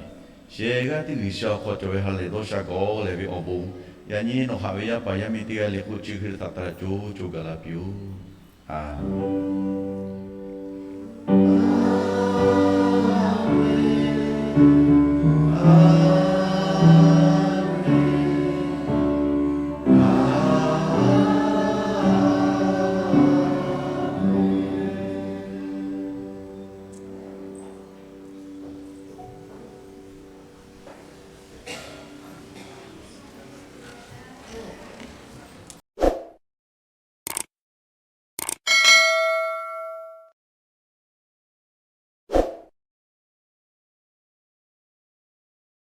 shehˍ g'aˇ teˇ G'uiˬsha awˬ hk'aw cawˬ ve ha lehˬ dawˇ sha gawˬ lehˬ ve awˬ bon, yaꞈ nyi nawˬ haꞈ ve yaˇ paˍ yaˇ miˇ teˇ g'aˇ le k'o chi hk'e le htaꞈ taˍ co co gaˬ la piˇ-oˬ. Aˍmenˍ.